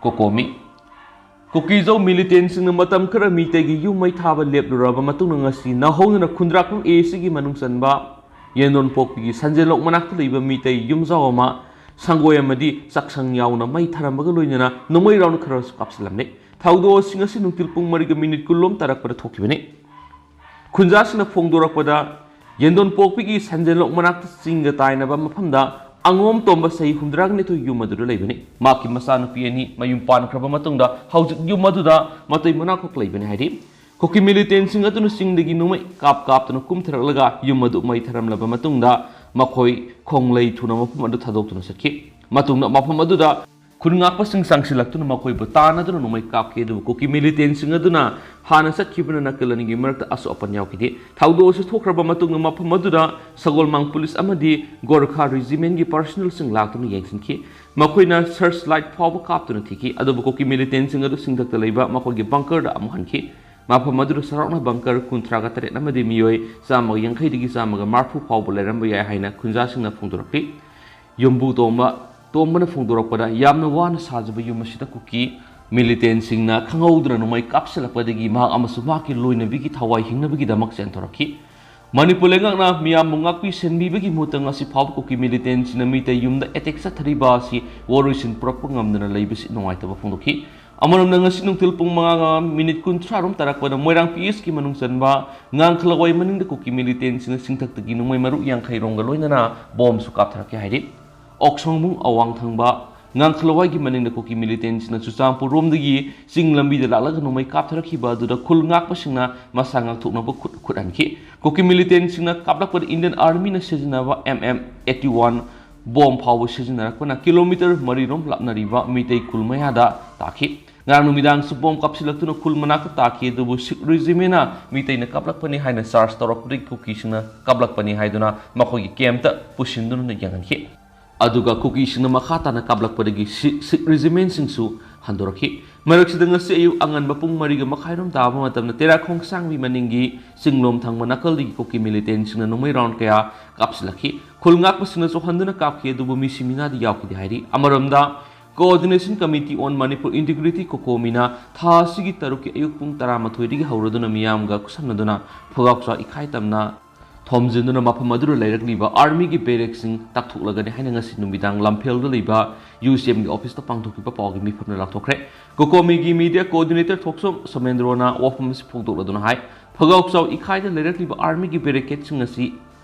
ꯀꯣꯀꯣꯃꯤ꯫ ꯀꯨꯀꯤꯖꯧ militantꯁꯤꯡꯅ ꯃꯇꯝ ꯈꯔ ꯃꯤꯇꯩꯒꯤ ꯌꯨꯝ ꯃꯩ ꯊꯥꯕ ꯂꯦꯞꯂꯨꯔꯕ ꯃꯇꯨꯡꯗ ꯉꯁꯤ ꯅꯧꯍꯧꯅꯅ ꯈꯨꯟꯗ꯭ꯔꯥꯛꯄꯝ ꯑꯦ ꯁꯤꯒꯤ ꯃꯅꯨꯡ ꯆꯟꯕ ꯌꯦꯟꯗꯣꯟꯄꯣꯛꯄꯤꯒꯤ ꯁꯟꯖꯦꯟꯂꯣꯛ ꯃꯅꯥꯛꯇ ꯂꯩꯕ ꯃꯤꯇꯩ ꯌꯨꯝꯖꯥꯎ ꯑꯃ ꯁꯪꯒꯣꯏ ꯑꯃꯗꯤ ꯆꯥꯛꯁꯪ ꯌꯥꯎꯅ ꯃꯩ ꯊꯥꯔꯝꯕꯒ ꯂꯣꯏꯅꯅ ꯅꯣꯡꯃꯩ round ꯈꯔꯁꯨ ꯀꯥꯞꯁꯤꯜꯂꯝꯃꯤ꯫ ꯊꯧꯗꯣꯛ ꯑꯁꯤ ꯉꯁꯤ ꯅꯨꯡꯊꯤꯜ ꯄꯨꯡ ꯃꯔꯤꯒ minute ꯀꯨꯟꯂꯣꯝ ꯇꯥꯔꯛꯄꯗ ꯊꯣꯛꯈꯤꯕꯅꯤ꯫ ꯈꯨꯟꯖꯥꯁꯤꯡꯅ ꯐꯣꯡꯗꯣꯔꯛꯄꯗ, ꯌꯦꯟꯗꯣꯟꯄꯣꯛꯄꯤꯒꯤ ꯁꯟꯖꯦꯟꯂꯣꯛ ꯃꯅꯥꯛꯇ ꯆꯤꯡꯒ ꯇꯥꯏꯅꯕ ꯃꯐꯝꯗ ꯑꯉꯣꯝ ꯇꯣꯝꯕ ꯆꯍꯤ ꯍꯨꯝꯗ꯭ꯔꯥꯒ ꯅꯤꯊꯣꯏ ꯌꯨꯝ ꯑꯗꯨꯗ ꯂꯩꯕꯅꯤ꯫ ꯃꯍꯥꯛꯀꯤ ꯃꯆꯥꯅꯨꯄꯤ ꯑꯅꯤ ꯃꯌꯨꯝ ꯄꯥꯟꯈ꯭ꯔꯕ ꯃꯇꯨꯡꯗ ꯍꯧꯖꯤꯛ ꯌꯨꯝ ꯑꯗꯨꯗ ꯃꯇꯩ ꯃꯅꯥꯎꯈꯛ ꯂꯩꯕꯅꯤ ꯍꯥꯏꯔꯤ꯫ ꯀꯨꯀꯤ militantꯁꯤꯡ ꯑꯗꯨꯅ ꯆꯤꯡꯗꯒꯤ ꯅꯣꯡꯃꯩ ꯀꯥꯞ ꯀꯥꯞꯇꯨꯅ ꯀꯨꯝꯊꯔꯛꯂꯒ ꯌꯨꯝ ꯑꯗꯨ ꯃꯩ ꯊꯥꯔꯝꯂꯕ ꯃꯇꯨꯡꯗ ꯃꯈꯣꯏ ꯈꯣꯡꯂꯩ ꯊꯨꯅ ꯃꯐꯝ ꯑꯗꯨ ꯊꯥꯗꯣꯛꯇꯨꯅ ꯆꯠꯈꯤ꯫ ꯃꯇꯨꯡꯗ ꯃꯐꯝ ꯑꯗꯨꯗ ꯈꯨꯟ ꯉꯥꯛꯄꯁꯤꯡ ꯆꯪꯁꯤꯜꯂꯛꯇꯨꯅ ꯃꯈꯣꯏꯕꯨ ꯇꯥꯟꯅꯗꯨꯅ ꯅꯣꯡꯃꯩ ꯀꯥꯞꯈꯤ, ꯑꯗꯨꯕꯨ ꯀꯨꯀꯤ militantꯁꯤꯡ ꯑꯗꯨꯅ ꯍꯥꯟꯅ ꯆꯠꯈꯤꯕꯅ ꯅꯥꯀꯜ ꯑꯅꯤꯒꯤ ꯃꯔꯛꯇ ꯑꯁꯣꯛ ꯑꯄꯟ ꯌꯥꯎꯈꯤꯗꯦ꯫ ꯊꯧꯗꯣꯛ ꯑꯁꯤ ꯊꯣꯛꯈ꯭ꯔꯕ ꯃꯇꯨꯡꯗ ꯃꯐꯝ ꯑꯗꯨꯗ ꯁꯒꯣꯜꯃꯥꯡ police ꯑꯃꯗꯤ Gorkha regimentꯒꯤ personnelꯁꯤꯡ ꯂꯥꯛꯇꯨꯅ ꯌꯦꯡꯁꯤꯟꯈꯤ꯫ ꯃꯈꯣꯏꯅ searchlight ꯐꯥꯎꯕ ꯀꯥꯞꯇꯨꯅ ꯊꯤꯈꯤ, ꯑꯗꯨꯕꯨ ꯀꯨꯀꯤ militantꯁꯤꯡ ꯑꯗꯨ ꯆꯤꯡꯊꯛꯇ ꯂꯩꯕ ꯃꯈꯣꯏꯒꯤ bunkerꯗ ꯑꯃꯨꯛ ꯍꯟꯈꯤ꯫ ꯃꯐꯝ ꯑꯗꯨꯗ ꯆꯥꯎꯔꯥꯛꯅ ꯕꯪꯀꯔ ꯀꯨꯟꯊ꯭ꯔꯥꯒ ꯇꯔꯦꯠ ꯑꯃꯗꯤ ꯃꯤꯑꯣꯏ ꯆꯥꯝꯃꯒ ꯌꯥꯡꯈꯩꯗꯒꯤ ꯆꯥꯝꯃꯒ ꯃꯔꯤꯐꯨ ꯐꯥꯎꯕ ꯂꯩꯔꯝꯕ ꯌꯥꯏ ꯍꯥꯏꯅ ꯈꯨꯟꯖꯥꯁꯤꯡꯅ ꯐꯣꯡꯗꯣꯔꯛꯂꯤ꯫ ꯌꯨꯝꯕꯨ ꯇꯣꯝꯕ, ꯇꯣꯝꯕꯅ ꯐꯣꯡꯗꯣꯔꯛꯄꯗ, ꯌꯥꯝꯅ ꯋꯥꯅ ꯁꯥꯖꯕ ꯌꯨꯝ ꯑꯁꯤꯗ ꯀꯨꯀꯤ ꯃꯤꯂꯤꯇꯦꯟꯁꯤꯡꯅ ꯈꯪꯍꯧꯗꯅ ꯅꯣꯡꯃꯩ ꯀꯥꯞꯁꯤꯜꯂꯛꯄꯗꯒꯤ ꯃꯍꯥꯛ ꯑꯃꯁꯨꯡ ꯃꯍꯥꯛꯀꯤ ꯂꯣꯏꯅꯕꯤꯒꯤ ꯊꯋꯥꯏ ꯍꯤꯡꯅꯕꯒꯤꯗꯃꯛ ꯆꯦꯟꯊꯣꯔꯛꯈꯤ꯫ ꯃꯅꯤꯄꯨꯔ ꯂꯩꯉꯥꯛꯅ ꯃꯤꯌꯥꯝꯕꯨ ꯉꯥꯛꯄꯤ ꯁꯦꯟꯕꯤꯕꯒꯤ ꯃꯍꯨꯠꯇ ꯉꯁꯤ ꯐꯥꯎꯕ ꯀꯨꯀꯤ ꯃꯤꯂꯤꯇꯦꯟꯁꯤꯡꯅ ꯃꯤꯇꯩ ꯌꯨꯝꯗ ꯑꯦꯇꯦꯛ ꯆꯠꯊꯔꯤꯕ ꯑꯁꯤ ꯋꯥꯔꯣꯏꯁꯤꯟ ꯄꯨꯔꯛꯄ ꯉꯝꯗꯅ ꯂꯩꯕꯁꯤ ꯅꯨꯡꯉꯥꯏꯇꯕ ꯐꯣꯡꯗꯣꯛꯈꯤ꯫ ꯑꯃꯔꯣꯝꯗ ꯉꯁꯤ ꯅꯨꯡꯊꯤꯜ ꯄꯨꯡ ꯃꯉꯥꯒ ꯃꯤꯅꯤꯠ ꯀꯨꯟꯊ꯭ꯔꯥ ꯔꯣꯝ ꯇꯥꯔꯛꯄꯗ ꯃꯣꯏꯔꯥꯡ ꯄꯤ ꯑꯦꯁꯀꯤ ꯃꯅꯨꯡ ꯆꯟꯕ ꯉꯥꯡꯈꯂꯋꯥꯏ ꯃꯅꯤꯡꯗ ꯀꯨꯀꯤ ꯃꯤꯂꯤꯇꯦꯟꯁꯤꯡꯅ ꯆꯤꯡꯊꯛꯇꯒꯤ ꯅꯣꯡꯃꯩ ꯃꯔꯨ ꯌꯥꯡꯈꯩ ꯔꯣꯝꯒ ꯂꯣꯏꯅꯅ ꯕꯣꯝꯁꯨ ꯀꯥꯞꯊꯔꯛꯈꯤ ꯍꯥꯏꯔꯤ꯫ ꯑꯣꯛꯁꯣꯡꯕꯨꯡ ꯑꯋꯥꯡ ꯊꯪꯕ ꯉꯥꯡꯈꯂꯋꯥꯏꯒꯤ ꯃꯅꯤꯡꯗ ꯀꯨꯀꯤ ꯃꯤꯂꯤꯇꯦꯟꯁꯤꯡꯅ ꯆꯨꯔꯆꯥꯟꯄꯨꯔ ꯔꯣꯝꯗꯒꯤ ꯆꯤꯡ ꯂꯝꯕꯤꯗ ꯂꯥꯛꯂꯒ ꯅꯣꯡꯃꯩ ꯀꯥꯞꯊꯔꯛꯈꯤꯕ ꯑꯗꯨꯗ ꯈꯨꯜ ꯉꯥꯛꯄꯁꯤꯡꯅ ꯃꯁꯥ ꯉꯥꯛꯊꯣꯛꯅꯕ ꯈꯨꯠ ꯈꯨꯠꯍꯟꯈꯤ꯫ ꯀꯨꯀꯤ ꯃꯤꯂꯤꯇꯦꯟꯁꯤꯡꯅ ꯀꯥꯞꯂꯛꯄꯗ ꯏꯟꯗꯤꯌꯟ ꯑꯥꯔꯃꯤꯅ ꯁꯤꯖꯤꯟꯅꯕ M M eighty one bomb ꯐꯥꯎꯕ ꯁꯤꯖꯤꯟꯅꯔꯛꯄꯅ ꯀꯤꯂꯣꯃꯤꯇꯔ ꯃꯔꯤ ꯔꯣꯝ ꯂꯥꯞꯅꯔꯤꯕ ꯃꯤꯇꯩ ꯈꯨꯜ ꯃꯌꯥꯗ ꯇꯥꯈꯤ꯫ ꯉꯔꯥꯡ ꯅꯨꯃꯤꯗꯥꯡꯁꯨ ꯕꯣꯝ ꯀꯥꯞꯁꯤꯜꯂꯛꯇꯨꯅ ꯈꯨꯜ ꯃꯅꯥꯛꯇ ꯇꯥꯈꯤ, ꯑꯗꯨꯕꯨ ꯁꯤꯈ ꯔꯦꯖꯤꯃꯦꯟꯅ ꯃꯤꯇꯩꯅ ꯀꯥꯞꯂꯛꯄꯅꯤ ꯍꯥꯏꯅ ꯆꯥꯔꯖ ꯇꯧꯔꯛꯄꯗꯒꯤ ꯀꯨꯀꯤꯁꯤꯡꯅ ꯀꯥꯞꯂꯛꯄꯅꯤ ꯍꯥꯏꯗꯨꯅ ꯃꯈꯣꯏꯒꯤ ꯀꯦꯝꯞꯇ ꯄꯨꯁꯤꯟꯗꯨꯅ ꯌꯦꯡꯍꯟꯈꯤ꯫ ꯑꯗꯨꯒ ꯀꯨꯀꯤꯁꯤꯡꯅ ꯃꯈꯥ ꯇꯥꯅ ꯀꯥꯞꯂꯛꯄꯗꯒꯤ ꯁꯤ-, ꯁꯤꯈ ꯔꯦꯖꯤꯃꯦꯟꯁꯤꯡꯁꯨ ꯍꯟꯗꯣꯔꯛꯈꯤ꯫ ꯃꯔꯛꯁꯤꯗ ꯉꯁꯤ ꯑꯌꯨꯛ ꯑꯉꯟꯕ ꯄꯨꯡ ꯃꯔꯤꯒ ꯃꯈꯥꯏꯔꯣꯝ ꯇꯥꯕ ꯃꯇꯝꯗ ꯇꯦꯔꯥꯈꯣꯡ ꯁꯥꯡꯕꯤ ꯃꯅꯤꯡꯒꯤ ꯆꯤꯡꯂꯣꯝ ꯊꯪꯕ ꯅꯥꯀꯜꯗꯒꯤ ꯀꯨꯀꯤ ꯃꯤꯂꯤꯇꯦꯟꯁꯤꯡꯅ ꯅꯣꯡꯃꯩ ꯔꯥꯎꯟ ꯀꯌꯥ ꯀꯥꯞꯁꯤꯜꯂꯛꯈꯤ꯫ ꯈꯨꯜ ꯉꯥꯛꯄꯁꯤꯡꯅꯁꯨ ꯍꯟꯗꯨꯅ ꯀꯥꯞꯈꯤ, ꯑꯗꯨꯕꯨ ꯃꯤꯁꯤ ꯃꯤꯅꯥꯗꯤ ꯌꯥꯎꯈꯤꯗꯦ ꯍꯥꯏꯔꯤ꯫ ꯑꯃꯔꯣꯝꯗ, Coordination Committee on Manipur Integrity, ꯀꯣꯀꯣꯃꯤꯅ ꯊꯥ ꯑꯁꯤꯒꯤ ꯇꯔꯨꯛꯀꯤ ꯑꯌꯨꯛ ꯄꯨꯡ ꯇꯔꯥꯃꯥꯊꯣꯏꯗꯒꯤ ꯍꯧꯔꯗꯨꯅ ꯃꯤꯌꯥꯝꯒ ꯈꯨꯠꯁꯝꯅꯗꯨꯅ ꯐꯨꯒꯥꯎꯆꯥꯎ ꯏꯈꯥꯏ ꯇꯝꯅ ꯊꯣꯝꯖꯤꯟꯗꯨꯅ ꯃꯐꯝ ꯑꯗꯨꯗ ꯂꯩꯔꯛꯂꯤꯕ ꯑꯥꯔꯃꯤꯒꯤ ꯕꯦꯔꯦꯛꯁꯤꯡ ꯇꯥꯛꯊꯣꯛꯂꯒꯅꯤ ꯍꯥꯏꯅ ꯉꯁꯤ ꯅꯨꯃꯤꯗꯥꯡ ꯂꯝꯐꯦꯜꯗ ꯂꯩꯕ ꯌꯨ ꯁꯤ ꯑꯦꯝꯒꯤ ꯑꯣꯐꯤꯁꯇ ꯄꯥꯡꯊꯣꯛꯈꯤꯕ ꯄꯥꯎꯒꯤ ꯃꯤꯐꯝꯗ ꯂꯥꯎꯊꯣꯛꯈ꯭ꯔꯦ꯫ ꯀꯣꯀꯣꯃꯤꯒꯤ ꯃꯤꯗꯤꯌꯥ ꯀꯣꯑꯣꯔꯗꯤꯅꯦꯇꯔ ꯊꯣꯛꯆꯣꯝ ꯁꯣꯃꯦꯟꯗ꯭ꯔꯣꯅ ꯋꯥꯐꯝ ꯑꯁꯤ ꯐꯣꯡꯗꯣꯛꯂꯗꯨꯅ ꯍꯥꯏ, ꯐꯨꯒꯥꯎꯆꯥꯎ ꯏꯈꯥꯏꯗ ꯂꯩꯔꯛꯂꯤꯕ ꯑꯥꯔꯃꯤꯒꯤ ꯕꯦꯔꯤꯀꯦꯗꯁꯤꯡ ꯑꯁꯤ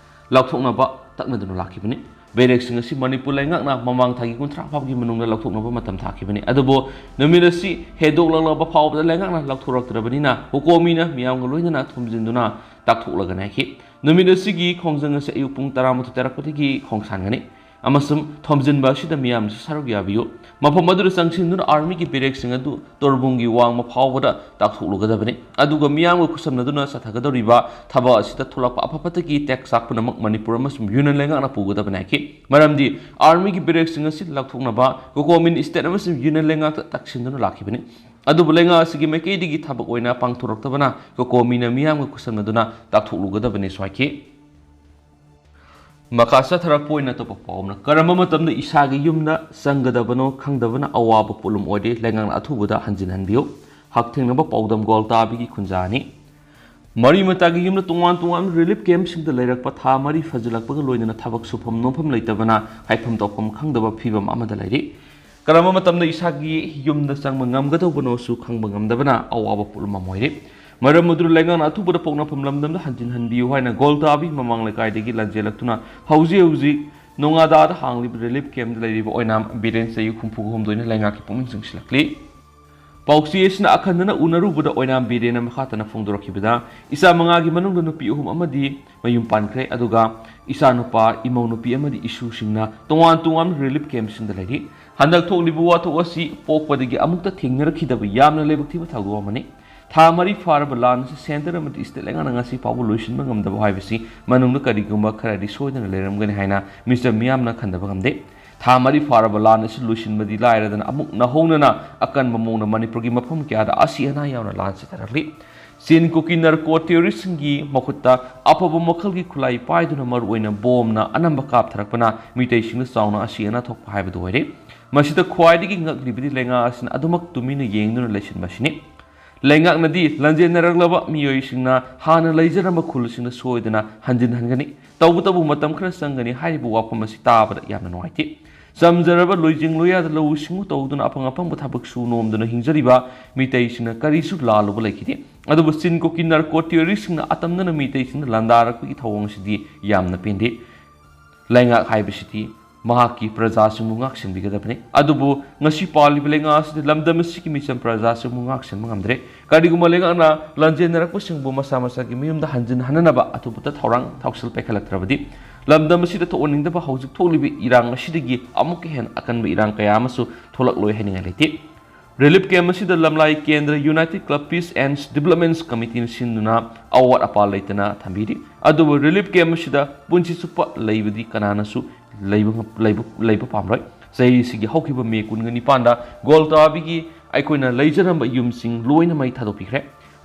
ꯂꯧꯊꯣꯛꯅꯕ ꯇꯛꯅꯗꯨꯅ ꯂꯥꯛꯈꯤꯕꯅꯤ꯫ ꯕꯦꯔꯦꯛꯁꯤꯡ ꯑꯁꯤ ꯃꯅꯤꯄꯨꯔ ꯂꯩꯉꯥꯛꯅ ꯃꯃꯥꯡ ꯊꯥꯒꯤ ꯀꯨꯟꯊ꯭ꯔꯥ ꯐꯥꯎꯕꯒꯤ ꯃꯅꯨꯡꯗ ꯂꯧꯊꯣꯛꯅꯕ ꯃꯇꯝ ꯊꯥꯈꯤꯕꯅꯤ꯫ ꯑꯗꯨꯕꯨ ꯅꯨꯃꯤꯠ ꯑꯁꯤ ꯍꯦꯟꯗꯣꯛꯂꯛꯂꯕ ꯐꯥꯎꯕꯗ ꯂꯩꯉꯥꯛꯅ ꯂꯧꯊꯣꯔꯛꯇ꯭ꯔꯕꯅꯤꯅ ꯀꯣꯀꯣꯃꯤꯅ ꯃꯤꯌꯥꯝꯒ ꯂꯣꯏꯅꯅ ꯊꯣꯝꯖꯤꯟꯗꯨꯅ ꯇꯥꯛꯊꯣꯛꯂꯒꯅꯤ ꯍꯥꯏꯈꯤ꯫ ꯅꯨꯃꯤꯠ ꯑꯁꯤꯒꯤ ꯈꯣꯡꯖꯪ ꯑꯁꯤ ꯑꯌꯨꯛ ꯄꯨꯡ ꯇꯔꯥꯃꯥꯊꯣꯏ ꯇꯥꯔꯛꯄꯗꯒꯤ ꯈꯣꯡꯁꯥꯟꯒꯅꯤ ꯑꯃꯁꯨꯡ ꯊꯣꯝꯖꯤꯟꯕ ꯑꯁꯤꯗ ꯃꯤꯌꯥꯝꯅꯁꯨ ꯁꯔꯨꯛ ꯌꯥꯕꯤꯌꯨ꯫ ꯃꯐꯝ ꯑꯗꯨꯗ ꯆꯪꯁꯤꯟꯗꯨꯅ ꯑꯥꯔꯃꯤꯒꯤ ꯕꯦꯔꯦꯛꯁꯤꯡ ꯑꯗꯨ ꯇꯣꯔꯕꯨꯡꯒꯤ ꯋꯥꯡꯃ ꯐꯥꯎꯕꯗ ꯇꯥꯛꯊꯣꯛꯂꯨꯒꯗꯕꯅꯤ꯫ ꯑꯗꯨꯒ ꯃꯤꯌꯥꯝꯒ ꯈꯨꯠꯁꯝꯅꯗꯨꯅ ꯆꯠꯊꯒꯗꯧꯔꯤꯕ ꯊꯕꯛ ꯑꯁꯤꯗ ꯊꯣꯛꯂꯛꯄ ꯑꯐ ꯐꯠꯇꯒꯤ ꯇꯦꯛ ꯆꯥꯛ ꯄꯨꯝꯅꯃꯛ ꯃꯅꯤꯄꯨꯔ ꯑꯃꯁꯨꯡ ꯌꯨꯅꯤꯌꯟ ꯂꯩꯉꯥꯛꯅ ꯄꯨꯒꯗꯕꯅꯤ ꯍꯥꯏꯈꯤ꯫ ꯃꯔꯝꯗꯤ ꯑꯥꯔꯃꯤꯒꯤ ꯕꯦꯔꯦꯛꯁꯤꯡ ꯑꯁꯤ ꯂꯧꯊꯣꯛꯅꯕ ꯀꯣꯀꯣꯃꯤꯟ ꯁ꯭ꯇꯦꯠ ꯑꯃꯁꯨꯡ ꯌꯨꯅꯤꯌꯟ ꯂꯩꯉꯥꯛꯇ ꯇꯛꯁꯤꯟꯗꯨꯅ ꯂꯥꯛꯈꯤꯕꯅꯤ꯫ ꯑꯗꯨꯕꯨ ꯂꯩꯉꯥꯛ ꯑꯁꯤꯒꯤ ꯃꯥꯏꯀꯩꯗꯒꯤ ꯊꯕꯛ ꯑꯣꯏꯅ ꯄꯥꯡꯊꯣꯔꯛꯇꯕꯅ ꯀꯣꯀꯣꯃꯤꯅ ꯃꯤꯌꯥꯝꯒ ꯈꯨꯠꯁꯝꯅꯗꯨꯅ ꯇꯥꯛꯊꯣꯛꯂꯨꯒꯗꯕꯅꯤꯁꯨ ꯍꯥꯏꯈꯤ꯫ ꯃꯈꯥ ꯆꯠꯊꯔꯛꯄ ꯑꯣꯏꯅ ꯑꯇꯣꯞꯄ ꯄꯥꯎ ꯑꯃꯅ, ꯀꯔꯝꯕ ꯃꯇꯝꯗ ꯏꯁꯥꯒꯤ ꯌꯨꯝꯗ ꯆꯪꯒꯗꯕꯅꯣ ꯈꯪꯗꯕꯅ ꯑꯋꯥꯕ ꯄꯣꯠꯂꯨꯝ ꯑꯣꯏꯔꯦ, ꯂꯩꯉꯥꯛꯅ ꯑꯊꯨꯕꯗ ꯍꯟꯖꯤꯟꯍꯟꯕꯤꯌꯨ꯫ ꯍꯛꯊꯦꯡꯅꯕ ꯄꯥꯎꯗꯝ ꯒꯣꯜꯇꯥꯕꯤꯒꯤ ꯈꯨꯟꯖꯥꯅꯤ꯫ ꯃꯔꯤ ꯃꯇꯥꯒꯤ ꯌꯨꯝꯗ ꯇꯣꯉꯥꯟ ꯇꯣꯉꯥꯟꯕ ꯔꯤꯂꯤꯐ ꯀꯦꯝꯞꯁꯤꯡꯗ ꯂꯩꯔꯛꯄ ꯊꯥ ꯃꯔꯤ ꯐꯥꯖꯤꯜꯂꯛꯄꯒ ꯂꯣꯏꯅꯅ ꯊꯕꯛ ꯁꯨꯐꯝ ꯅꯣꯝꯐꯝ ꯂꯩꯇꯕꯅ ꯍꯥꯏꯐꯝ ꯇꯧꯐꯝ ꯈꯪꯗꯕ ꯐꯤꯕꯝ ꯑꯃꯗ ꯂꯩꯔꯤ꯫ ꯀꯔꯝꯕ ꯃꯇꯝꯗ ꯏꯁꯥꯒꯤ ꯌꯨꯝꯗ ꯆꯪꯕ ꯉꯝꯒꯗꯧꯕꯅꯣꯁꯨ ꯈꯪꯕ ꯉꯝꯗꯕꯅ ꯑꯋꯥꯕ ꯄꯣꯠꯂꯨꯝ ꯑꯃ ꯑꯣꯏꯔꯤ꯫ ꯃꯔꯝ ꯑꯗꯨꯅ ꯂꯩꯉꯥꯛꯅ ꯑꯊꯨꯕꯗ ꯄꯣꯛꯅꯐꯝ ꯂꯝꯗꯝꯗ ꯍꯟꯖꯤꯟꯍꯟꯕꯤꯌꯨ ꯍꯥꯏꯅ ꯒꯣꯜꯇꯥꯕꯤ ꯃꯃꯥꯡ ꯂꯩꯀꯥꯏꯗꯒꯤ ꯂꯥꯟꯖꯦꯜꯂꯛꯇꯨꯅ ꯍꯧꯖꯤꯛ ꯍꯧꯖꯤꯛ ꯅꯣꯉꯥꯗꯥꯗ ꯍꯥꯡꯂꯤꯕ ꯔꯤꯂꯤꯐ ꯀꯦꯝꯞꯇ ꯂꯩꯔꯤꯕ ꯑꯣꯏꯅꯥꯝ ꯕꯤꯔꯦꯟ ꯆꯍꯤ ꯍꯨꯝꯐꯨꯒ ꯍꯨꯝꯗꯣꯏꯅ ꯂꯩꯉꯥꯛꯀꯤ ꯄꯨꯛꯅꯤꯡ ꯆꯤꯡꯁꯤꯜꯂꯛꯂꯤ꯫ ꯄꯥꯎꯆꯦ ꯑꯁꯤꯅ ꯑꯈꯟꯅꯅ ꯎꯅꯔꯨꯕꯗ ꯑꯣꯏꯅꯥꯝ ꯕꯤꯔꯦꯟꯅ ꯃꯈꯥ ꯇꯥꯅ ꯐꯣꯡꯗꯣꯔꯛꯈꯤꯕꯗ, ꯏꯆꯥ ꯃꯉꯥꯒꯤ ꯃꯅꯨꯡꯗ ꯅꯨꯄꯤ ꯑꯍꯨꯝ ꯑꯃꯗꯤ ꯃꯌꯨꯝ ꯄꯥꯟꯈ꯭ꯔꯦ, ꯑꯗꯨꯒ ꯏꯆꯥꯅꯨꯄꯥ, ꯏꯃꯧ ꯅꯨꯄꯤ ꯑꯃꯗꯤ ꯏꯁꯨꯁꯤꯡꯅ ꯇꯣꯉꯥꯟ ꯇꯣꯉꯥꯟꯕ ꯔꯤꯂꯤꯐ ꯀꯦꯝꯞꯁꯤꯡꯗ ꯂꯩꯔꯤ꯫ ꯍꯟꯗꯛ ꯊꯣꯛꯂꯤꯕ ꯋꯥꯊꯣꯛ ꯑꯁꯤ ꯄꯣꯛꯄꯗꯒꯤ ꯑꯃꯨꯛꯇ ꯊꯦꯡꯅꯔꯛꯈꯤꯗꯕ ꯌꯥꯝꯅ ꯂꯥꯏꯕꯛ ꯊꯤꯕ ꯊꯧꯗꯣꯛ ꯑꯃꯅꯤ꯫ ꯊꯥ ꯃꯔꯤ ꯐꯥꯔꯕ ꯂꯥꯟ ꯑꯁꯤ ꯁꯦꯟꯇꯔ ꯑꯃꯗꯤ ꯁ꯭ꯇꯦꯠ ꯂꯩꯉꯥꯛꯅ ꯉꯁꯤ ꯐꯥꯎꯕ ꯂꯣꯏꯁꯤꯟꯕ ꯉꯝꯗꯕ ꯍꯥꯏꯕꯁꯤ ꯃꯅꯨꯡꯗ ꯀꯔꯤꯒꯨꯝꯕ ꯈꯔꯗꯤ ꯁꯣꯏꯗꯅ ꯂꯩꯔꯝꯒꯅꯤ ꯍꯥꯏꯅ ꯃꯤꯁꯇꯔ ꯃꯤꯌꯥꯝꯅ ꯈꯟꯗꯕ ꯉꯝꯗꯦ꯫ ꯊꯥ ꯃꯔꯤ ꯐꯥꯔꯕ ꯂꯥꯟ ꯑꯁꯤ ꯂꯣꯏꯁꯤꯟꯕꯗꯤ ꯂꯥꯏꯔꯗꯅ ꯑꯃꯨꯛ ꯅꯧꯍꯧꯅꯅ ꯑꯀꯟꯕ ꯃꯑꯣꯡꯗ ꯃꯅꯤꯄꯨꯔꯒꯤ ꯃꯐꯝ ꯀꯌꯥꯗ ꯑꯁꯤ ꯑꯅꯥ ꯌꯥꯎꯅ ꯂꯥꯟ ꯆꯠꯊꯔꯛꯂꯤ꯫ ꯆꯤꯟ ꯀꯨꯀꯤ ꯅꯥꯔꯀꯣ ꯇꯦꯔꯣꯔꯤꯁꯁꯤꯡꯒꯤ ꯃꯈꯨꯠꯇ ꯑꯐꯕ ꯃꯈꯜꯒꯤ ꯈꯨꯠꯂꯥꯏ ꯄꯥꯏꯗꯨꯅ ꯃꯔꯨꯑꯣꯏꯅ ꯕꯣꯝꯅ ꯑꯅꯝꯕ ꯀꯥꯞꯊꯔꯛꯄꯅ ꯃꯤꯇꯩꯁꯤꯡꯗ ꯆꯥꯎꯅ ꯑꯁꯤ ꯑꯅꯥ ꯊꯣꯛꯄ ꯍꯥꯏꯕꯗꯨ ꯑꯣꯏꯔꯦ꯫ ꯃꯁꯤꯗ ꯈ꯭ꯋꯥꯏꯗꯒꯤ ꯉꯛꯂꯤꯕꯗꯤ ꯂꯩꯉꯥꯛ ꯑꯁꯤꯅ ꯑꯗꯨꯃꯛ ꯇꯨꯃꯤꯟꯅ ꯌꯦꯡꯗꯨꯅ ꯂꯩꯁꯤꯟꯕ ꯑꯁꯤꯅꯤ꯫ ꯂꯩꯉꯥꯛꯅꯗꯤ ꯂꯥꯟꯖꯦꯟꯅꯔꯛꯂꯕ ꯃꯤꯑꯣꯏꯁꯤꯡꯅ ꯍꯥꯟꯅ ꯂꯩꯖꯔꯝꯕ ꯈꯨꯜꯁꯤꯡꯗ ꯁꯣꯏꯗꯅ ꯍꯟꯖꯤꯟꯍꯟꯒꯅꯤ, ꯇꯧꯕꯇꯕꯨ ꯃꯇꯝ ꯈꯔ ꯆꯪꯒꯅꯤ ꯍꯥꯏꯔꯤꯕ ꯋꯥꯐꯝ ꯑꯁꯤ ꯇꯥꯕꯗ ꯌꯥꯝꯅ ꯅꯨꯡꯉꯥꯏꯇꯦ꯫ ꯆꯝꯖꯔꯕ ꯂꯣꯏꯖꯤꯡ ꯂꯣꯌꯥꯗ ꯂꯧꯎ ꯁꯤꯡꯎ ꯇꯧꯗꯨꯅ ꯑꯐꯪ ꯑꯐꯪꯕ ꯊꯕꯛ ꯁꯨ ꯅꯣꯝꯗꯨꯅ ꯍꯤꯡꯖꯔꯤꯕ ꯃꯤꯇꯩꯁꯤꯡꯅ ꯀꯔꯤꯁꯨ ꯂꯥꯜꯂꯨꯕ ꯂꯩꯈꯤꯗꯦ꯫ ꯑꯗꯨꯕꯨ ꯆꯤꯟ ꯀꯣꯀꯤ ꯅꯥꯔꯀꯣ ꯇꯦꯔꯣꯔꯤꯁꯁꯤꯡꯅ ꯑꯇꯝꯅꯅ ꯃꯤꯇꯩꯁꯤꯡꯗ ꯂꯥꯟꯗꯥꯔꯛꯄꯒꯤ ꯊꯧꯑꯣꯡ ꯑꯁꯤꯗꯤ ꯌꯥꯝꯅ ꯄꯦꯟꯗꯦ꯫ ꯂꯩꯉꯥꯛ ꯍꯥꯏꯕꯁꯤꯗꯤ ꯃꯍꯥꯛꯀꯤ ꯄ꯭ꯔꯖꯥꯁꯤꯡꯕꯨ ꯉꯥꯛꯁꯦꯟꯕꯤꯒꯗꯕꯅꯤ꯫ ꯑꯗꯨꯕꯨ ꯉꯁꯤ ꯄꯥꯜꯂꯤꯕ ꯂꯩꯉꯥꯛ ꯑꯁꯤꯗ ꯂꯝꯗꯝ ꯑꯁꯤꯒꯤ ꯃꯤꯆꯝ ꯄ꯭ꯔꯖꯥꯁꯤꯡꯕꯨ ꯉꯥꯛꯁꯦꯟꯕ ꯉꯝꯗ꯭ꯔꯦ꯫ ꯀꯔꯤꯒꯨꯝꯕ ꯂꯩꯉꯥꯛꯅ ꯂꯥꯟꯖꯦꯟꯅꯔꯛꯄꯁꯤꯡꯕꯨ ꯃꯁꯥ ꯃꯁꯥꯒꯤ ꯃꯌꯨꯝꯗ ꯍꯟꯖꯤꯟꯍꯟꯅꯅꯕ ꯑꯊꯨꯕꯗ ꯊꯧꯔꯥꯡ ꯊꯧꯁꯤꯜ ꯄꯥꯏꯈꯠꯂꯛꯇ꯭ꯔꯕꯗꯤ, ꯂꯝꯗꯝ ꯑꯁꯤꯗ ꯊꯣꯛꯍꯟꯅꯤꯡꯗꯕ ꯍꯧꯖꯤꯛ ꯊꯣꯛꯂꯤꯕ ꯏꯔꯥꯡ ꯑꯁꯤꯗꯒꯤ ꯑꯃꯨꯛꯀ ꯍꯦꯟꯅ ꯑꯀꯟꯕ ꯏꯔꯥꯡ ꯀꯌꯥ ꯑꯃꯁꯨ ꯊꯣꯛꯂꯛꯂꯣꯏ ꯍꯥꯏꯅꯤꯡꯉꯥꯏ ꯂꯩꯇꯦ꯫ ꯔꯤꯂꯤꯐ ꯀꯦꯝꯞ ꯑꯁꯤꯗ ꯂꯝꯂꯥꯏ ꯀꯦꯟꯗ꯭ꯔ, United Club Peace and Development Committeeꯅ ꯁꯤꯟꯗꯨꯅ ꯑꯋꯥꯠ ꯑꯄꯥ ꯂꯩꯇꯅ ꯊꯝꯕꯤꯔꯤ꯫ ꯑꯗꯨꯕꯨ ꯔꯤꯂꯤꯐ ꯀꯦꯝꯞ ꯑꯁꯤꯗ ꯄꯨꯟꯁꯤ ꯆꯨꯞꯄ ꯂꯩꯕꯗꯤ ꯀꯅꯥꯅꯁꯨ ꯂꯩꯕ ꯉꯝ-, ꯂꯩꯕ, ꯂꯩꯕ ꯄꯥꯝꯂꯣꯏ꯫ ꯆꯍꯤꯁꯤꯒꯤ ꯍꯧꯈꯤꯕ ꯃꯦ ꯀꯨꯟꯒ ꯅꯤꯄꯥꯟꯗ ꯒꯣꯜꯇꯥꯕꯤꯒꯤ ꯑꯩꯈꯣꯏꯅ ꯂꯩꯖꯔꯝꯕ ꯌꯨꯝꯁꯤꯡ ꯂꯣꯏꯅ ꯃꯩ ꯊꯥꯗꯣꯛꯄꯤꯈ꯭ꯔꯦ꯫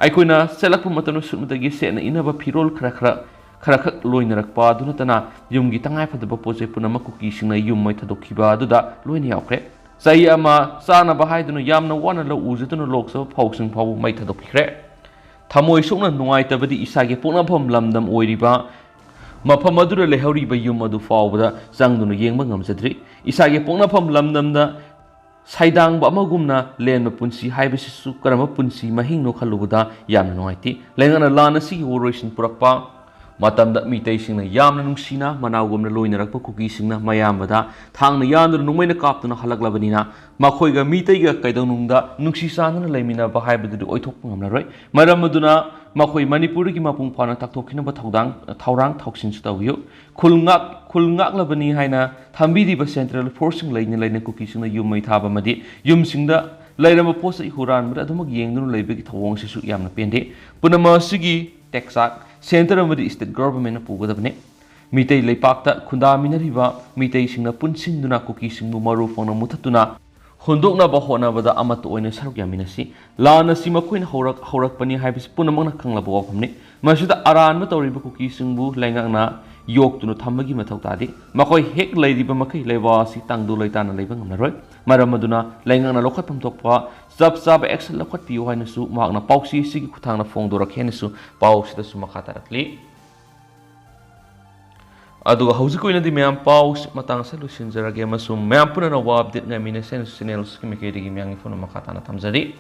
ꯑꯩꯈꯣꯏꯅ ꯆꯠꯂꯛꯄ ꯃꯇꯝꯗ ꯁꯨꯞꯅꯇꯒꯤ ꯁꯦꯠꯅ ꯏꯅꯕ ꯐꯤꯔꯣꯜ ꯈꯔ ꯈꯔ ꯈꯔꯈꯛ ꯂꯣꯏꯅꯔꯛꯄ ꯑꯗꯨ ꯅꯠꯇꯅ ꯌꯨꯝꯒꯤ ꯇꯉꯥꯏꯐꯗꯕ ꯄꯣꯠ ꯆꯩ ꯄꯨꯝꯅꯃꯛ ꯀꯨꯀꯤꯁꯤꯡꯅ ꯌꯨꯝ ꯃꯩ ꯊꯥꯗꯣꯛꯈꯤꯕ ꯑꯗꯨꯗ ꯂꯣꯏꯅ ꯌꯥꯎꯈ꯭ꯔꯦ꯫ ꯆꯍꯤ ꯑꯃ ꯆꯥꯅꯕ ꯍꯥꯏꯗꯨꯅ ꯌꯥꯝꯅ ꯋꯥꯅ ꯂꯧ ꯎꯖꯗꯨꯅ ꯂꯣꯛꯆꯕ ꯐꯧꯁꯤꯡ ꯐꯥꯎꯕ ꯃꯩ ꯊꯥꯗꯣꯛꯄꯤꯈ꯭ꯔꯦ꯫ ꯊꯃꯣꯏ ꯁꯣꯛꯅ ꯅꯨꯡꯉꯥꯏꯇꯕꯗꯤ ꯏꯁꯥꯒꯤ ꯄꯣꯛꯅꯐꯝ ꯂꯝꯗꯝ ꯑꯣꯏꯔꯤꯕ ꯃꯐꯝ ꯑꯗꯨꯗ ꯂꯩꯍꯧꯔꯤꯕ ꯌꯨꯝ ꯑꯗꯨ ꯐꯥꯎꯕꯗ ꯆꯪꯗꯨꯅ ꯌꯦꯡꯕ ꯉꯝꯖꯗ꯭ꯔꯤ꯫ ꯏꯁꯥꯒꯤ ꯄꯣꯛꯅꯐꯝ ꯂꯝꯗꯝꯗ ꯁꯩꯗꯥꯡꯕ ꯑꯃꯒꯨꯝꯅ ꯂꯦꯟꯕ ꯄꯨꯟꯁꯤ ꯍꯥꯏꯕꯁꯤꯁꯨ ꯀꯔꯝꯕ ꯄꯨꯟꯁꯤ ꯃꯍꯤꯡꯅꯣ ꯈꯜꯂꯨꯕꯗ ꯌꯥꯝꯅ ꯅꯨꯡꯉꯥꯏꯇꯦ꯫ ꯂꯩꯉꯥꯛꯅ ꯂꯥꯟ ꯑꯁꯤꯒꯤ ꯋꯥꯔꯣꯏꯁꯤꯟ ꯄꯨꯔꯛꯄ ꯃꯇꯝꯗ ꯃꯤꯇꯩꯁꯤꯡꯅ ꯌꯥꯝꯅ ꯅꯨꯡꯁꯤꯅ ꯃꯅꯥꯎꯒꯨꯝꯅ ꯂꯣꯏꯅꯔꯛꯄ ꯀꯨꯀꯤꯁꯤꯡꯅ ꯃꯌꯥꯝꯕꯗ ꯊꯥꯡꯅ ꯌꯥꯟꯗꯨꯅ ꯅꯣꯡꯃꯩꯅ ꯀꯥꯞꯇꯨꯅ ꯍꯜꯂꯛꯂꯕꯅꯤꯅ ꯃꯈꯣꯏꯒ ꯃꯤꯇꯩꯒ ꯀꯩꯗꯧꯅꯨꯡꯗ ꯅꯨꯡꯁꯤ ꯆꯥꯟꯅꯅ ꯂꯩꯃꯤꯟꯅꯕ ꯍꯥꯏꯕꯗꯨꯗꯤ ꯑꯣꯏꯊꯣꯛꯄ ꯉꯝꯂꯔꯣꯏ꯫ ꯃꯔꯝ ꯑꯗꯨꯅ ꯃꯈꯣꯏ ꯃꯅꯤꯄꯨꯔꯗꯒꯤ ꯃꯄꯨꯡ ꯐꯥꯅ ꯇꯥꯛꯊꯣꯛꯈꯤꯅꯕ ꯊꯧꯗꯥꯡ, ꯊꯧꯔꯥꯡ ꯊꯧꯁꯤꯟꯁꯨ ꯇꯧꯕꯤꯌꯨ꯫ ꯈꯨꯜ ꯉꯥꯛ-, ꯈꯨꯜ ꯉꯥꯛꯂꯕꯅꯤ ꯍꯥꯏꯅ ꯊꯝꯕꯤꯔꯤꯕ ꯁꯦꯟꯇ꯭ꯔꯦꯜ ꯐꯣꯔꯁꯁꯤꯡ ꯂꯩꯅ ꯂꯩꯅ ꯀꯨꯀꯤꯁꯤꯡꯅ ꯌꯨꯝ ꯃꯩ ꯊꯥꯕ ꯑꯃꯗꯤ ꯌꯨꯝꯁꯤꯡꯗ ꯂꯩꯔꯝꯕ ꯄꯣꯠ ꯆꯩ ꯍꯨꯔꯥꯟꯕꯗ ꯑꯗꯨꯃꯛ ꯌꯦꯡꯗꯨꯅ ꯂꯩꯕꯒꯤ ꯊꯧꯑꯣꯡꯁꯤꯁꯨ ꯌꯥꯝꯅ ꯄꯦꯟꯗꯦ꯫ ꯄꯨꯝꯅꯃꯛ ꯑꯁꯤꯒꯤ ꯇꯦꯛꯆꯥꯛ ꯁꯦꯟꯇꯔ ꯑꯃꯗꯤ ꯁ꯭ꯇꯦꯠ ꯒꯚꯔꯟꯃꯦꯟꯠꯅ ꯄꯨꯒꯗꯕꯅꯤ꯫ ꯃꯤꯇꯩ ꯂꯩꯄꯥꯛꯇ ꯈꯨꯟꯗꯥꯃꯤꯟꯅꯔꯤꯕ ꯃꯤꯇꯩꯁꯤꯡꯅ ꯄꯨꯟꯁꯤꯟꯗꯨꯅ ꯀꯨꯀꯤꯁꯤꯡꯕꯨ ꯃꯔꯨ ꯐꯪꯅ ꯃꯨꯊꯠꯇꯨꯅ ꯍꯨꯟꯗꯣꯛꯅꯕ ꯍꯣꯠꯅꯕꯗ ꯑꯃꯠꯇ ꯑꯣꯏꯅ ꯁꯔꯨꯛ ꯌꯥꯃꯤꯟꯅꯁꯤ꯫ ꯂꯥꯟ ꯑꯁꯤ ꯃꯈꯣꯏꯅ ꯍꯧꯔꯛ-, ꯍꯧꯔꯛꯄꯅꯤ ꯍꯥꯏꯕꯁꯤ ꯄꯨꯝꯅꯃꯛꯅ ꯈꯪꯂꯕ ꯋꯥꯐꯝꯅꯤ꯫ ꯃꯁꯤꯗ ꯑꯔꯥꯟꯕ ꯇꯧꯔꯤꯕ ꯀꯨꯀꯤꯁꯤꯡꯕꯨ ꯂꯩꯉꯥꯛꯅ ꯌꯣꯛꯇꯨꯅ ꯊꯝꯕꯒꯤ ꯃꯊꯧ ꯇꯥꯗꯦ꯫ ꯃꯈꯣꯏ ꯍꯦꯛ ꯂꯩꯔꯤꯕ ꯃꯈꯩ ꯂꯩꯕꯥꯛ ꯑꯁꯤ ꯇꯪꯗꯨ ꯂꯩꯇꯥꯅ ꯂꯩꯕ ꯉꯝꯂꯔꯣꯏ꯫ ꯃꯔꯝ ꯑꯗꯨꯅ ꯂꯩꯉꯥꯛꯅ ꯂꯧꯈꯠꯐꯝ ꯊꯣꯛꯄ ꯆꯞ ꯆꯥꯕ action ꯂꯧꯈꯠꯄꯤꯌꯨ ꯍꯥꯏꯅꯁꯨ ꯃꯍꯥꯛꯅ ꯄꯥꯎꯆꯦ ꯑꯁꯤꯒꯤ ꯈꯨꯠꯊꯥꯡꯗ ꯐꯣꯡꯗꯣꯔꯛꯈꯤ ꯍꯥꯏꯅꯁꯨ ꯄꯥꯎ ꯑꯁꯤꯗꯁꯨ ꯃꯈꯥ ꯇꯥꯔꯛꯂꯤ꯫ ꯑꯗꯨꯒ ꯍꯧꯖꯤꯛꯀꯤ ꯑꯣꯏꯅꯗꯤ ꯃꯌꯥꯝ ꯄꯥꯎ ꯃꯇꯥꯡ ꯑꯁꯤꯗ ꯂꯣꯏꯁꯤꯟꯖꯔꯒꯦ ꯑꯃꯁꯨꯡ ꯃꯌꯥꯝ ꯄꯨꯟꯅ ꯑꯅꯧꯕ update ꯉꯥꯏꯃꯤꯟꯅꯁꯦ ꯍꯥꯏꯅꯁꯨ channel ꯑꯁꯤꯒꯤ ꯃꯥꯏꯀꯩꯗꯒꯤ ꯃꯌꯥꯝꯒꯤ ꯐꯣꯟ ꯃꯈꯥ ꯇꯥꯅ ꯊꯝꯖꯔꯤ꯫